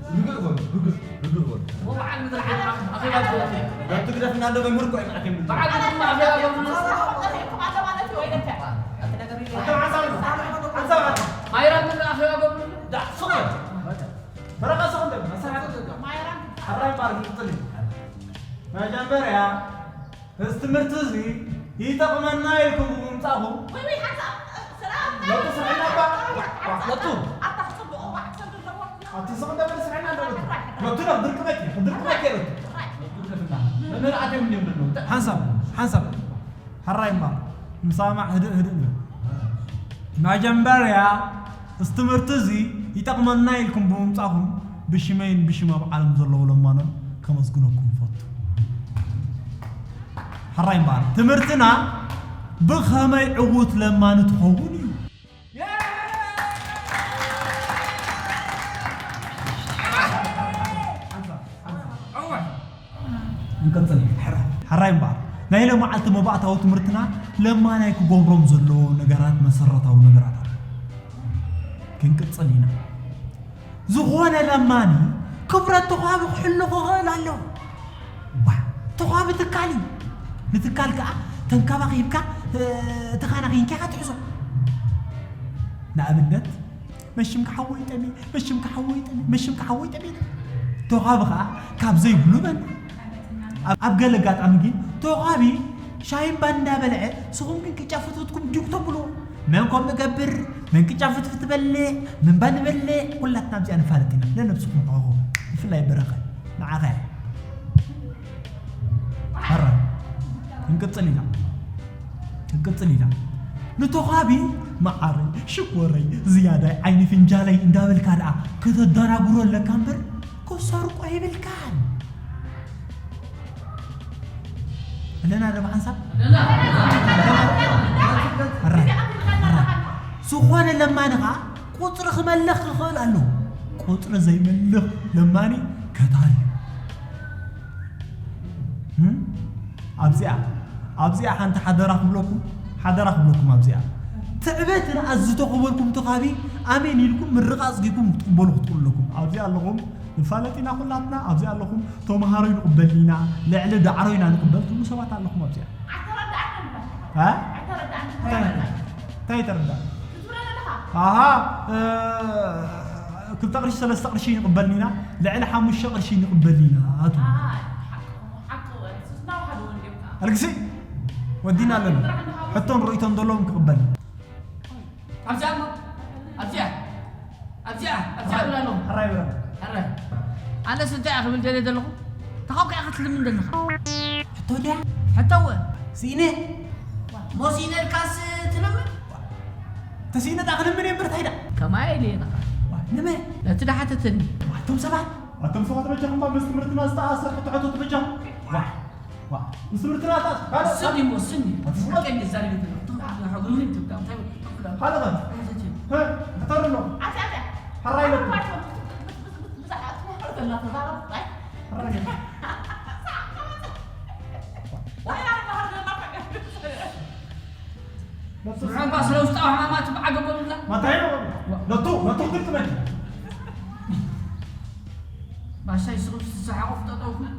ርግእ በሉ፣ ርግእ፣ ርግእ በሉ። ወበዓል ምድሪ ዓዲ ዓኽ-፣ ኣኼባ ትገብሩ። በቲ ግደፍና እንዶ መምህር እኮ ኣይመዓትን። በዓል ምድሪ ዓዲ ዓኽ-፣ ኣንተ ሓንሳብ፣ ሓንሳብ፣ ሓንሳብ። ማይራም ትረኣኽዋ ገብሩ? ዳ፣ ስቕ በል። በረኻ ስቕ በል። መሳርሒ። ማይራም። ሕራይ እምበኣር ክንቅጽል እዩ። መጀመርያ፣ እዚ ትምህርቲ እዚ ይጠቕመና ኢልኩም ብምምጻእኹም፣ ወይ፣ ወይ፣ ሓንሳብ፣ ሰላም። ለቱ ስርሕና እባ። ለቱ። ኣታ ክጽብቑ፣ ኣታ ክሰዱ ኣለዎ። ኣቲ ስቕ እንዳ በለ ስርሕና ኣለዎ። ለቱ ነው፣ ድርቅ በቂ፣ ድርቅ በቂ ለቱ። ለቱ ከፍና። መምህር ኣትዮም እንዲዮም ደለዉ። ሓንሳብ፣ ሓንሳብ። ሕራይ እምበኣር፣ ንሰማማዕ ህድእ ህድእ ንበል። መጀመርያ፣ እዚ ትምህርቲ እዚ ይጠቕመና ኢልኩም ብምምጻእኩም ብሽመይን ብሽም ኣብ ዓለም ዘለዉ ለማኖን ከመስግነኩም እፈቱ። ሕራይ እምበኣር፣ ትምህርትና ብኸመይ ዕዉት ለማኒ ትኸውን እዩ። ንቀጽል። ሕራይ እምበኣር፣ ናይ ሎመዓልቲ መባእታዊ ትምህርትና ለማናይ ክገብሮም ዘለዎ ነገራት፣ መሰረታዊ ነገራት ኣሎ። ክንቅጽል ኢና። ዝኾነ ለማኒ ክብረት ተዃቢ ክሕሉ ክኽእል ኣለዎ። ዋ፣ ተዃቢ ትካል እዩ። ንትካል ከኣ ተንከባኺብካ፣ እ፣ ተኻናኺንካ ኢኻ ትሕዞ። ንኣብነት፣ መሽምካ ሓወይ ጠሜ፣ መሽምካ ሓወይ ጠሜ፣ መሽምካ ሓወይ ጠሜ። ተዃቢ ኸኣ ካብ ዘይብሉ በል። ኣብ፣ ኣብ ገለ ኣጋጣሚ ግን ተዃቢ ሻሂ እምባ እንዳበልዐ፣ ንስኹም ግን ቅጫ ፍትፍትኩም ዲኹም ተብልዎ። መን ከምኡ ይገብር፣ መን ቅጫ ፍትፍት ትበልዕ፣ ምንባ ንበልዕ፣ ኩላትና ኣብዚኣ ንፋለጥ ኢና። ነነብስኹም ሕኸኹ፣ ብፍላይ በረኸ፣ ንዓኻ እያ። ሕራይ፣ ክንቅጽል ኢና። ክንቅጽል ኢና። ንተዃቢ መዓረይ፣ ሽኮረይ፣ ዝያዳይ፣ ዓይኒ ፍንጃለይ እንዳበልካ ደኣ ከተደናግሮ ኣለካ እምበር፣ ክትሰርቆ የብልካን። ኣለና ዶ ብሓንሳብ? ሕራይ፣ ሕራይ። ዝኾነ ለማኒ ኸኣ ቁጽሪ ክመልኽ ክኽእል ኣለዎ። ቁጽሪ ዘይመልኽ ለማኒ ከታሪ። እም? ኣብዚኣ፣ ኣብዚኣ ሓንቲ ሓደራ ክብለኩም፣ ሓደራ ክብለኩም ኣብዚኣ። ትዕበትን ኣዝቶ ክበልኩም ተኻቢ ኣሜን ኢልኩም ምርቓ ኣጽጊብኩም ክትቕበሉ ክትኽእሉ ኣለኩም። ኣብዚኣ ኣለኹም፣ ንፋለጥ ኢና ኩላትና፣ ኣብዚኣ ኣለኹም፣ ተምሃሮ ንቕበል ኢና፣ ልዕሊ ዳዕሮ ኢና ንቕበል ትብሉ ሰባት ኣለኹም ኣብዚኣ። እ? እንታይ፣ እንታይ ተረዳእ? ኣሃ፣ እ፣ ክልተ ቅርሺ፣ ሰለስተ ቅርሺ ንቕበል ኢና፣ ልዕሊ ሓሙሽተ ቅርሺ ንቕበል ኢና፣ ኣቱ። ኣልግሲ፣ ወዲና ኣለና። ሕቶን ርእይቶን ዘለዎም ክቕበል። ኣብዚኣ እሞ፣ ኣብዚኣ፣ ኣብዚኣ፣ ኣብዚኣ እብላ ኣለኹ። ሕራይ ብራ። ሕራይ። ኣነስ እንታይ እየ ክብል ደልየ ዘለኹ? ተኻብካ ኢኻ ትልምን ዘለኻ። ሕቶ ድያ? ሕቶ እወ። ስኢነ? ሞ ስኢነ ኢልካስ ትልምን? ተስኢነ ደኣ ክልምን እየ እምበር እንታይ ደኣ? ከማይ ኢለ እየ ንኻ። ዋ፣ ንመን? ነቲ ደሓተተኒ። ዋ፣ ኣቶም ሰባት፣ ኣቶም ሰባት በጃኹም እባ ምስ ትምህርትና ዝተኣሳሰር ሕቶ ሕተቱ በጃኹም። ዋ፣ ዋ፣ ምስ ትምህርትና ዝተኣሳሰር፣ ካልእ፣ ስኒ እሞ ስኒ። ኣቲ ስኒ። ሓቀኛ ዛሬ ቤት ነው። ተው፣ ተው፣ ሓጉሪ ትብዳ፣ እንታይ ትብዳ? ካልእ ኸ? እንታይ ትብዳ? ሀ? ክተርኖ። ኣቲ፣ ኣቲ። ሕራይ ነብር። ኣቲ፣ ኣቲ። ሕራይ ነብር። ንዑ እባ ስለ ውሽጣዊ ሕማማት ብዓገቦም ይብላ። መታይ ነው? ነቱ፣ ነቱ ክትመን። ባሻይ ስኹም ዝሰሓቑ ፍጠጠውኩም።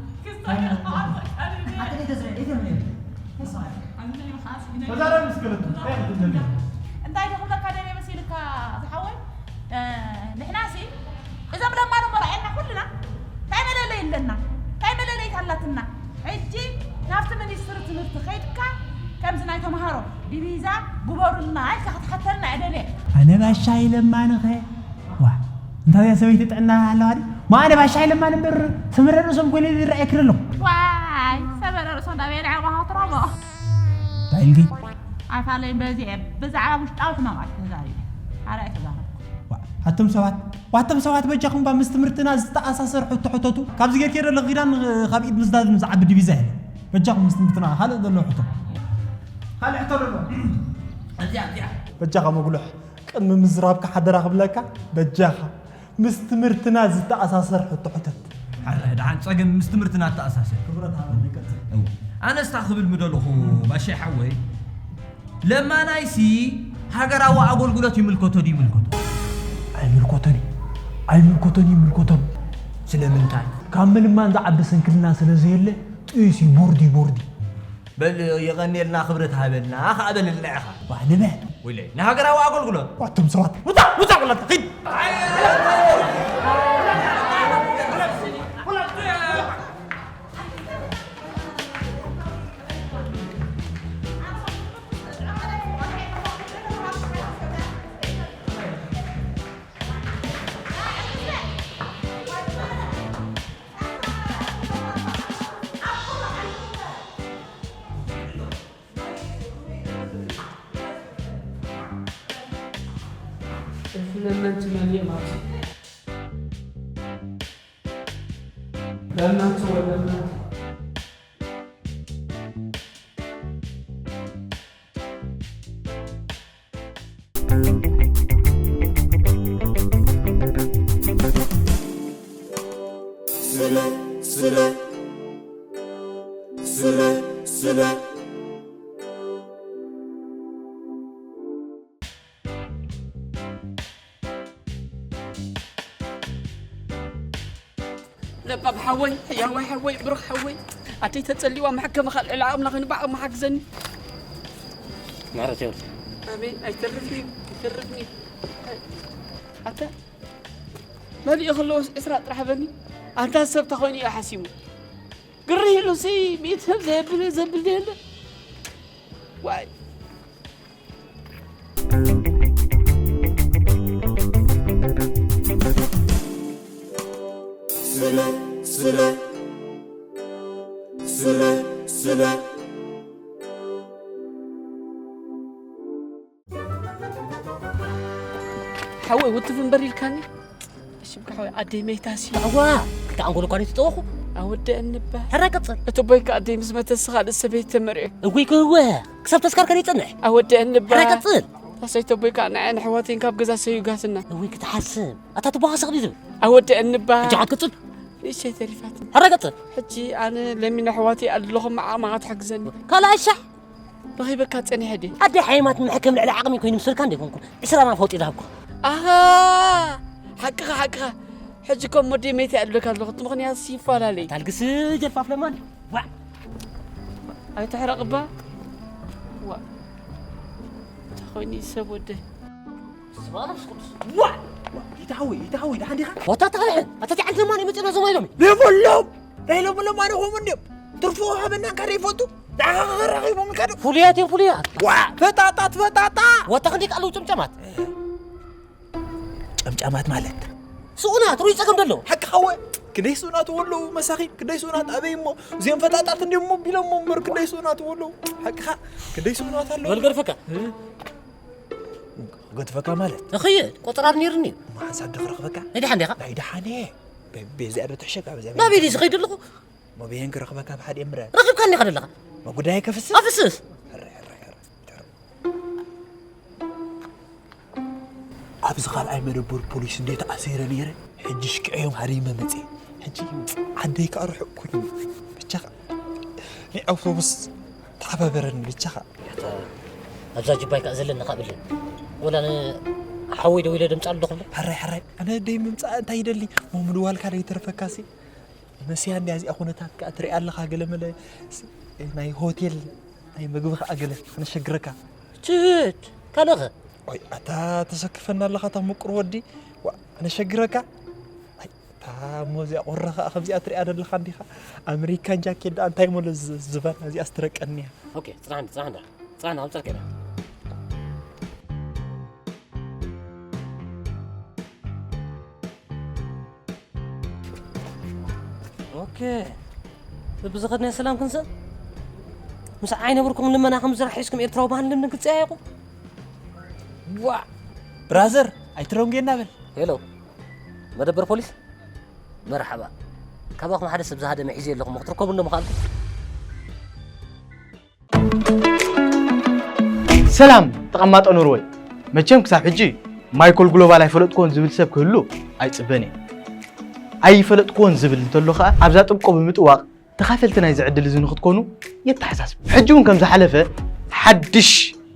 ኣቲ ደይ ተዝረ፣ ደይ ተምር። ተዛረብ እስከ ነቱ። እንታይ ክትደሊ? እንታይ ዶ ክብለካ ደልየ መሲልካ ዝሓወይ? እ፣ ንሕናሲ እዞም ለማኖ መርኣየና ኩልና እንታይ መለለይ ኣለና? እንታይ መለለይት ኣላትና? ሕጂ ናብቲ ሚኒስትሪ ትምህርቲ ከይድካ ከምዚ ናይ ተምሃሮ ዲቪዛ ግበሩልና ኢልካ ክትሓተልና እየ ደልየ። ኣነ ባሻይ ለማንኸ? ዋ፣ እንታይ እያ ሰበይቲ ጥዕና ኣለዋ ድዩ? ማ ኣነ ባሻይ ለማን እምበር ሰመረ ርእሶም ኮይነ ይረኣየክን ኣለኹ። ዋይ፣ ሰመረ ርእሶም እንዳበየ ንዕቑ ሃትሮሞ። እንታይ ኢልኪ? ኣይፋለይን በዚ እየ ብዛዕባ ውሽጣዊ ሕማማት ተዛሪበ። ኣረ ኣይተዛረብኩ። ዋ፣ ኣቶም ሰባት፣ ዋቶም ሰባት በጃኹም እባ ምስ ትምህርትና ዝተኣሳሰር ሕቶ ሕተቱ። ካብዚ ጌርኪ ዘለኺ ክዳን ካብ ኢድ ምስዳድ ዝዓቢ ዲቪዛ የለን። በጃኹም ምስ ትምህርትና ካልእ ዘሎ ሕቶ። ካልእ ሕቶ ኣሎ ዶ? እዚኣ፣ እዚኣ። በጃኻ መጉልሕ፣ ቅድሚ ምዝራብካ ሓደራ ክብለካ፣ በጃኻ ምስ ትምህርትና ዝተኣሳሰር ሕቶ ሕተት። ኣረ፣ ደሓን ጸገም ምስ ትምህርትና እተኣሳሰር። ክብረት ሃበኒ፣ ቀጽል። እወ። ኣነስ ታ ክብል ምደለኹ፣ ባሻይ ሓወይ፣ ለማናይሲ ሃገራዊ ኣገልግሎት ይምልከቶ ድዩ ይምልከቶ? ኣይምልከቶን እዩ። ኣይምልከቶን እዩ፣ ይምልከቶን። ስለምንታይ? ካብ ምልማን ዝዓቢ ስንክልና ስለ ዘየለ፣ ጥዩስ እዩ፣ ቦርድ እዩ፣ ቦርድ እዩ። በል የቐንየልና፣ ክብረት ሃበልና፣ ከኣ በልልና ኢኻ። ዋ ንበል። ወይለይ፣ ንሃገራዊ ኣገልግሎት። ዋቶም ሰባት፣ ውጻእ፣ ውጻእ፣ ውላድ፣ ኺድ። እፍለመን ትመልእ ማለት ለመንቱ ወለመንቱ። ስለ ስለ ስለ ስለ ለባም ሓወይ፣ ሕያዋይ ሓወይ፣ ብሩኽ ሓወይ፣ ኣደይ ተጸሊዋ፣ መሐከሚ ካልዕ ዓቕምና ኸይኑ ብዓቕሚ ሓግዘኒ። ምሕረት ይወርድ። ኣሜን። ኣይተርፍን እዩ፣ ኣይተርፍን እዩ። ኣታ መሊኡ ከለዎስ ዕስራ ጥራሕ በኒ። ኣንታ ሰብ ተኾይኑ እዩ ሓሲሙ። ግርህ ኢሉሲ ሚእቲ ሰብ ዘብል፣ ዘብል የለ። ዋይ። ስለ፣ ስለ፣ ስለ፣ ስለ። ሓወይ ውትፍ እምበር ኢልካኒ። እሺ ብካ ሓወይ ኣደይ መይታሲ። ኣዋ፣ ክልተ ኣንጎል እኳ ነው የተጠወኹ። ኣወደአኒ እባ። ሕራይ ቀጽል። እቲ ቦይካ ኣደይ ምስ መተሲ ካልእ ሰበይቲ ተመርዑ። እውይ ክወ፣ ክሳብ ተስካር ከነ ይጸንሕ። ኣወደአኒ እባ። ሕራይ ቀጽል። ታሰይቶ ቦይካ ንዓይ ንሕዋተይን ካብ ገዛ ሰዩጋትና። እውይ ክትሓስብ። ኣታ ትበሃሰ ክዲ ዝብል። ኣወደአኒ እባ። ሕጂ ዓት ቀጽል። ንእሸተይ ተሪፋትኒ። ሕራይ ቀጽል። ሕጂ ኣነ ለሚነ ኣሕዋተይ ኣለኹም፣ ዓቕማ ክትሕግዘኒ። ካልኣይ ሻዕ። ረኺበካ ጸኒሐ ድየ? ኣደ ሓይማት መሕከም ልዕሊ ዓቕሚ ኮይኑ ምስልካ እንደ ይኮንኩ። ዕስራ ናብ ፈውጢ ዝሃብኩ። ኣሃ! ሓቅኻ፣ ሓቅኻ። ሕጂ እኮ እሞ ደመይቲ ኣለካ ኣለኹ። እቲ ምኽንያት ይፈላለይ። ታልግስ ጀልፋፍ ለማን። ዋ! ኣይትሕረቕ እባ። ዋ! እንታይ ኮይኑ እዩ ሰብ ወደይ? ስብሓት ቅዱስ። ዋ! ዋ! ይታወይ፣ ይታወይ፣ ደሓን ዲኻ? ዋታ ተኸልሐ። ኣታ ቲዓል ለማን የመጽእና ዘማይ ሎሚ። ለበሎም! ናይ ሎሚ ለማን ይኾኑ እንድዮም። ትርፎ ሃበና እንካ ደይፈልጡ። ንዓኻ ክረኺቦም ኢልካ ዶ? ፍሉያት እዮም፣ ፍሉያት። ዋ! ፈጣጣት ፈጣጣ! ዋታ ክንደይ ቃል ጨምጨማት። ጨምጫማት ማለት? ስኡናት፣ ሩይ ጸገም ደሎ። ሓቅኻ ወ-፣ ክንደይ ስኡናት ወለዉ መሳኺን፣ ክንደይ ስኡናት ኣበይ እሞ፣ እዚኦም ፈጣጣት እንዲዮም እሞ ቢሎም እሞ እምበር፣ ክንደይ ስኡናት ወለዉ። ሓቅኻ፣ ክንደይ ስኡናት ኣለዉ። በል ገድፈካ። እ? ገድፈካ ማለት? እኽየ፣ ቆጸራ ነይሩኒ። እሞ ሓንሳብ ዶ ክረኽበካ? ናይ ደሓን ዲኻ? ናይ ደሓን እየ። በ-፣ በዚኣ ዶ ትሕሸካ፣ በዚኣ ናበይ ድዩ ዝኸይድ ኣለኹ? ሞቤን ክረኽበካ ብሓደ እምረ። ረኺብካኒ ኢኻ ዘለኻ። መጉዳይ ከፍስስ? ኣፍስስ። ሕረ፣ ሕረ፣ ሕረ፣ ሕረ። ኣብዚ ካልኣይ መደበር ፖሊስ እንዴ ተኣሲረ ነይረ፣ ሕጂ ሽክዕዮም ሃሪመ መጽየ። ሕጂ ዓደይ ከኣ ርሑቕ ኮይኑ፣ ብቻኻ ናይ ኣውቶቡስ ተሓባበረኒ፣ ብቻኻ። ኣታ ኣብዛ ጅባይ ከኣ ዘለኒ ካብ እለ። ወላ ንሓወይ ደዊለ ደምጻሉ ዶ ክብሎ? ሕራይ፣ ሕራይ፣ ኣነ ደይ ምምጻእ እንታይ ይደሊ? ሞ ምድዋልካ ደይተርፈካሲ? መስያ እንድያ እዚኣ ኩነታት ከኣ ትሪኣ ኣለኻ፣ ገለ መለ ስ-፣ ናይ ሆቴል ናይ ምግቢ ከኣ ገለ ክነሸግረካ። ትት፣ ካልእኸ? ኦይ፣ ኣታ ተሰክፈና ኣለኻ፣ እታ ምቁር ወዲ። ዋ፣ ክነሸግረካ? ኣይ፣ እታ እሞ እዚኣ ቁረ ከኣ ከምዚኣ ትሪኣ ደለኻ እንዲኻ? ኣመሪካን ጃኬት ደኣ እንታይ እሞ ለ-፣ ዝ-፣ ዝበና እዚኣ ስትረቀኒ እያ። ኦኬ፣ ጽናሕኒ፣ ጽናሕኒ፣ ጽናሕኒ፣ ከምጻልካ ኢና። ኦኬ። በብዝኸድናዮ ሰላም ክንስእ? ምስ ዓይነ ብርኩም ልመና ከም ዝራሕ ሒዝኩም ኤርትራዊ ባህሊ ልምድን ክትጸያየቁ? ዋ! ብራዘር፣ ኣይትረንጌና በል። ሄሎ። መደበር ፖሊስ? መርሓባ። ካባኹም ሓደ ሰብ ዝሃደመ ሒዘ ኣለኹ፣ ክትርከቡ እንዶ ምኻኣልኩም? ሰላም ተቐማጦ ኖርወይ። መቸም ክሳብ ሕጂ ማይኮል ግሎባል ኣይፈለጥክዎን ዝብል ሰብ ክህሉ ኣይጽበን እየ። ኣይፈለጥክዎን ዝብል እንተሎ ከኣ ኣብዛ ጥብቆ ብምጥዋቕ ተኻፈልቲ ናይዚ ዕድል እዚ ንኽትኮኑ የተሓሳስብ። ሕጂ እውን ከም ዝሓለፈ ሓድሽ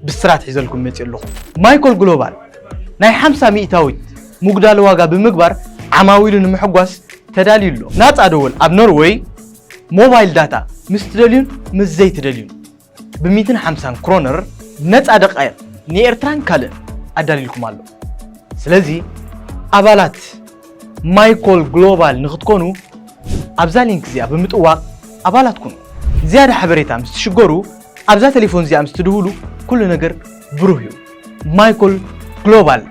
ብስራት ሒዘልኩም መጺእ ኣለኹ። ማይኮል ግሎባል ናይ ሓምሳ ሚእታዊት ምጉዳል ዋጋ ብምግባር ዓማዊሉ ንምሕጓስ ተዳልዩ ኣሎ። ናጻ ደወል ኣብ ኖርወይ ሞባይል ዳታ ምስ ትደልዩን ምስ ዘይትደልዩን። ብ ሚእትን ሓምሳን ክሮነር ነፃ ደቃይቕ ንኤርትራን ካልእን ኣዳልይልኩም ኣሎ። ስለዚ ኣባላት ማይኮል ግሎባል ንክትኮኑ ኣብዛ ሊንክ እዚኣ ብምጥዋቕ ኣባላት ኩኑ። ዝያዳ ሓበሬታ ምስ ትሽገሩ ኣብዛ ቴሌፎን እዚኣ ምስ ትድውሉ ኩሉ ነገር ብሩህ እዩ። ማይኮል ግሎባል።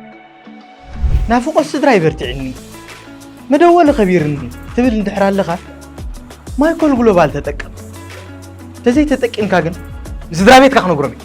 ናፍቖት ስድራ ይበርትዕኒ፣ መደወሊ ከቢርኒ ትብል እንድሕር ኣለኻ፣ ማይኮል ግሎባል ተጠቀም። ተዘይተጠቂምካ ግን ንስድራ ቤትካ ክነግሮም እዩ።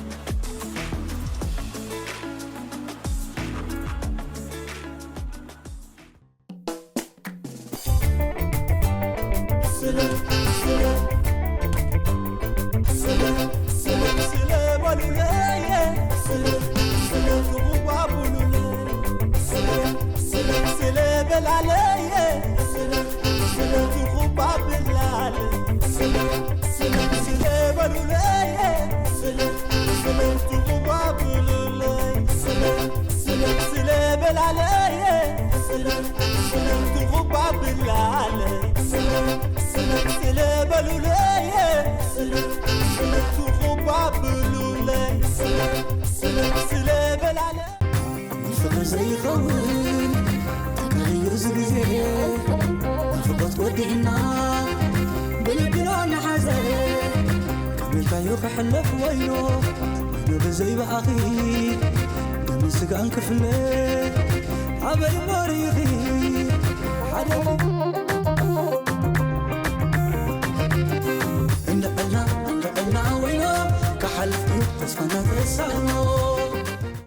ንፍቕሪ ዘይኸውን ተጋይዩ እዚ ግዜ፣ ናፍቖት ወዲእና ብልብና ንሓዘ። ቀቢልካዮ ክሕለፍ ወይኖ፣ ወይኖ ብዘይ ብኣኺ ደምን ስጋን ክፍለ። ኣበይ እሞ ርኢኺ ሓደ እንድዕልና እንድዕልና ወይኖ፣ ክሓልፍ እዩ ተስፋና ተሳእኖ።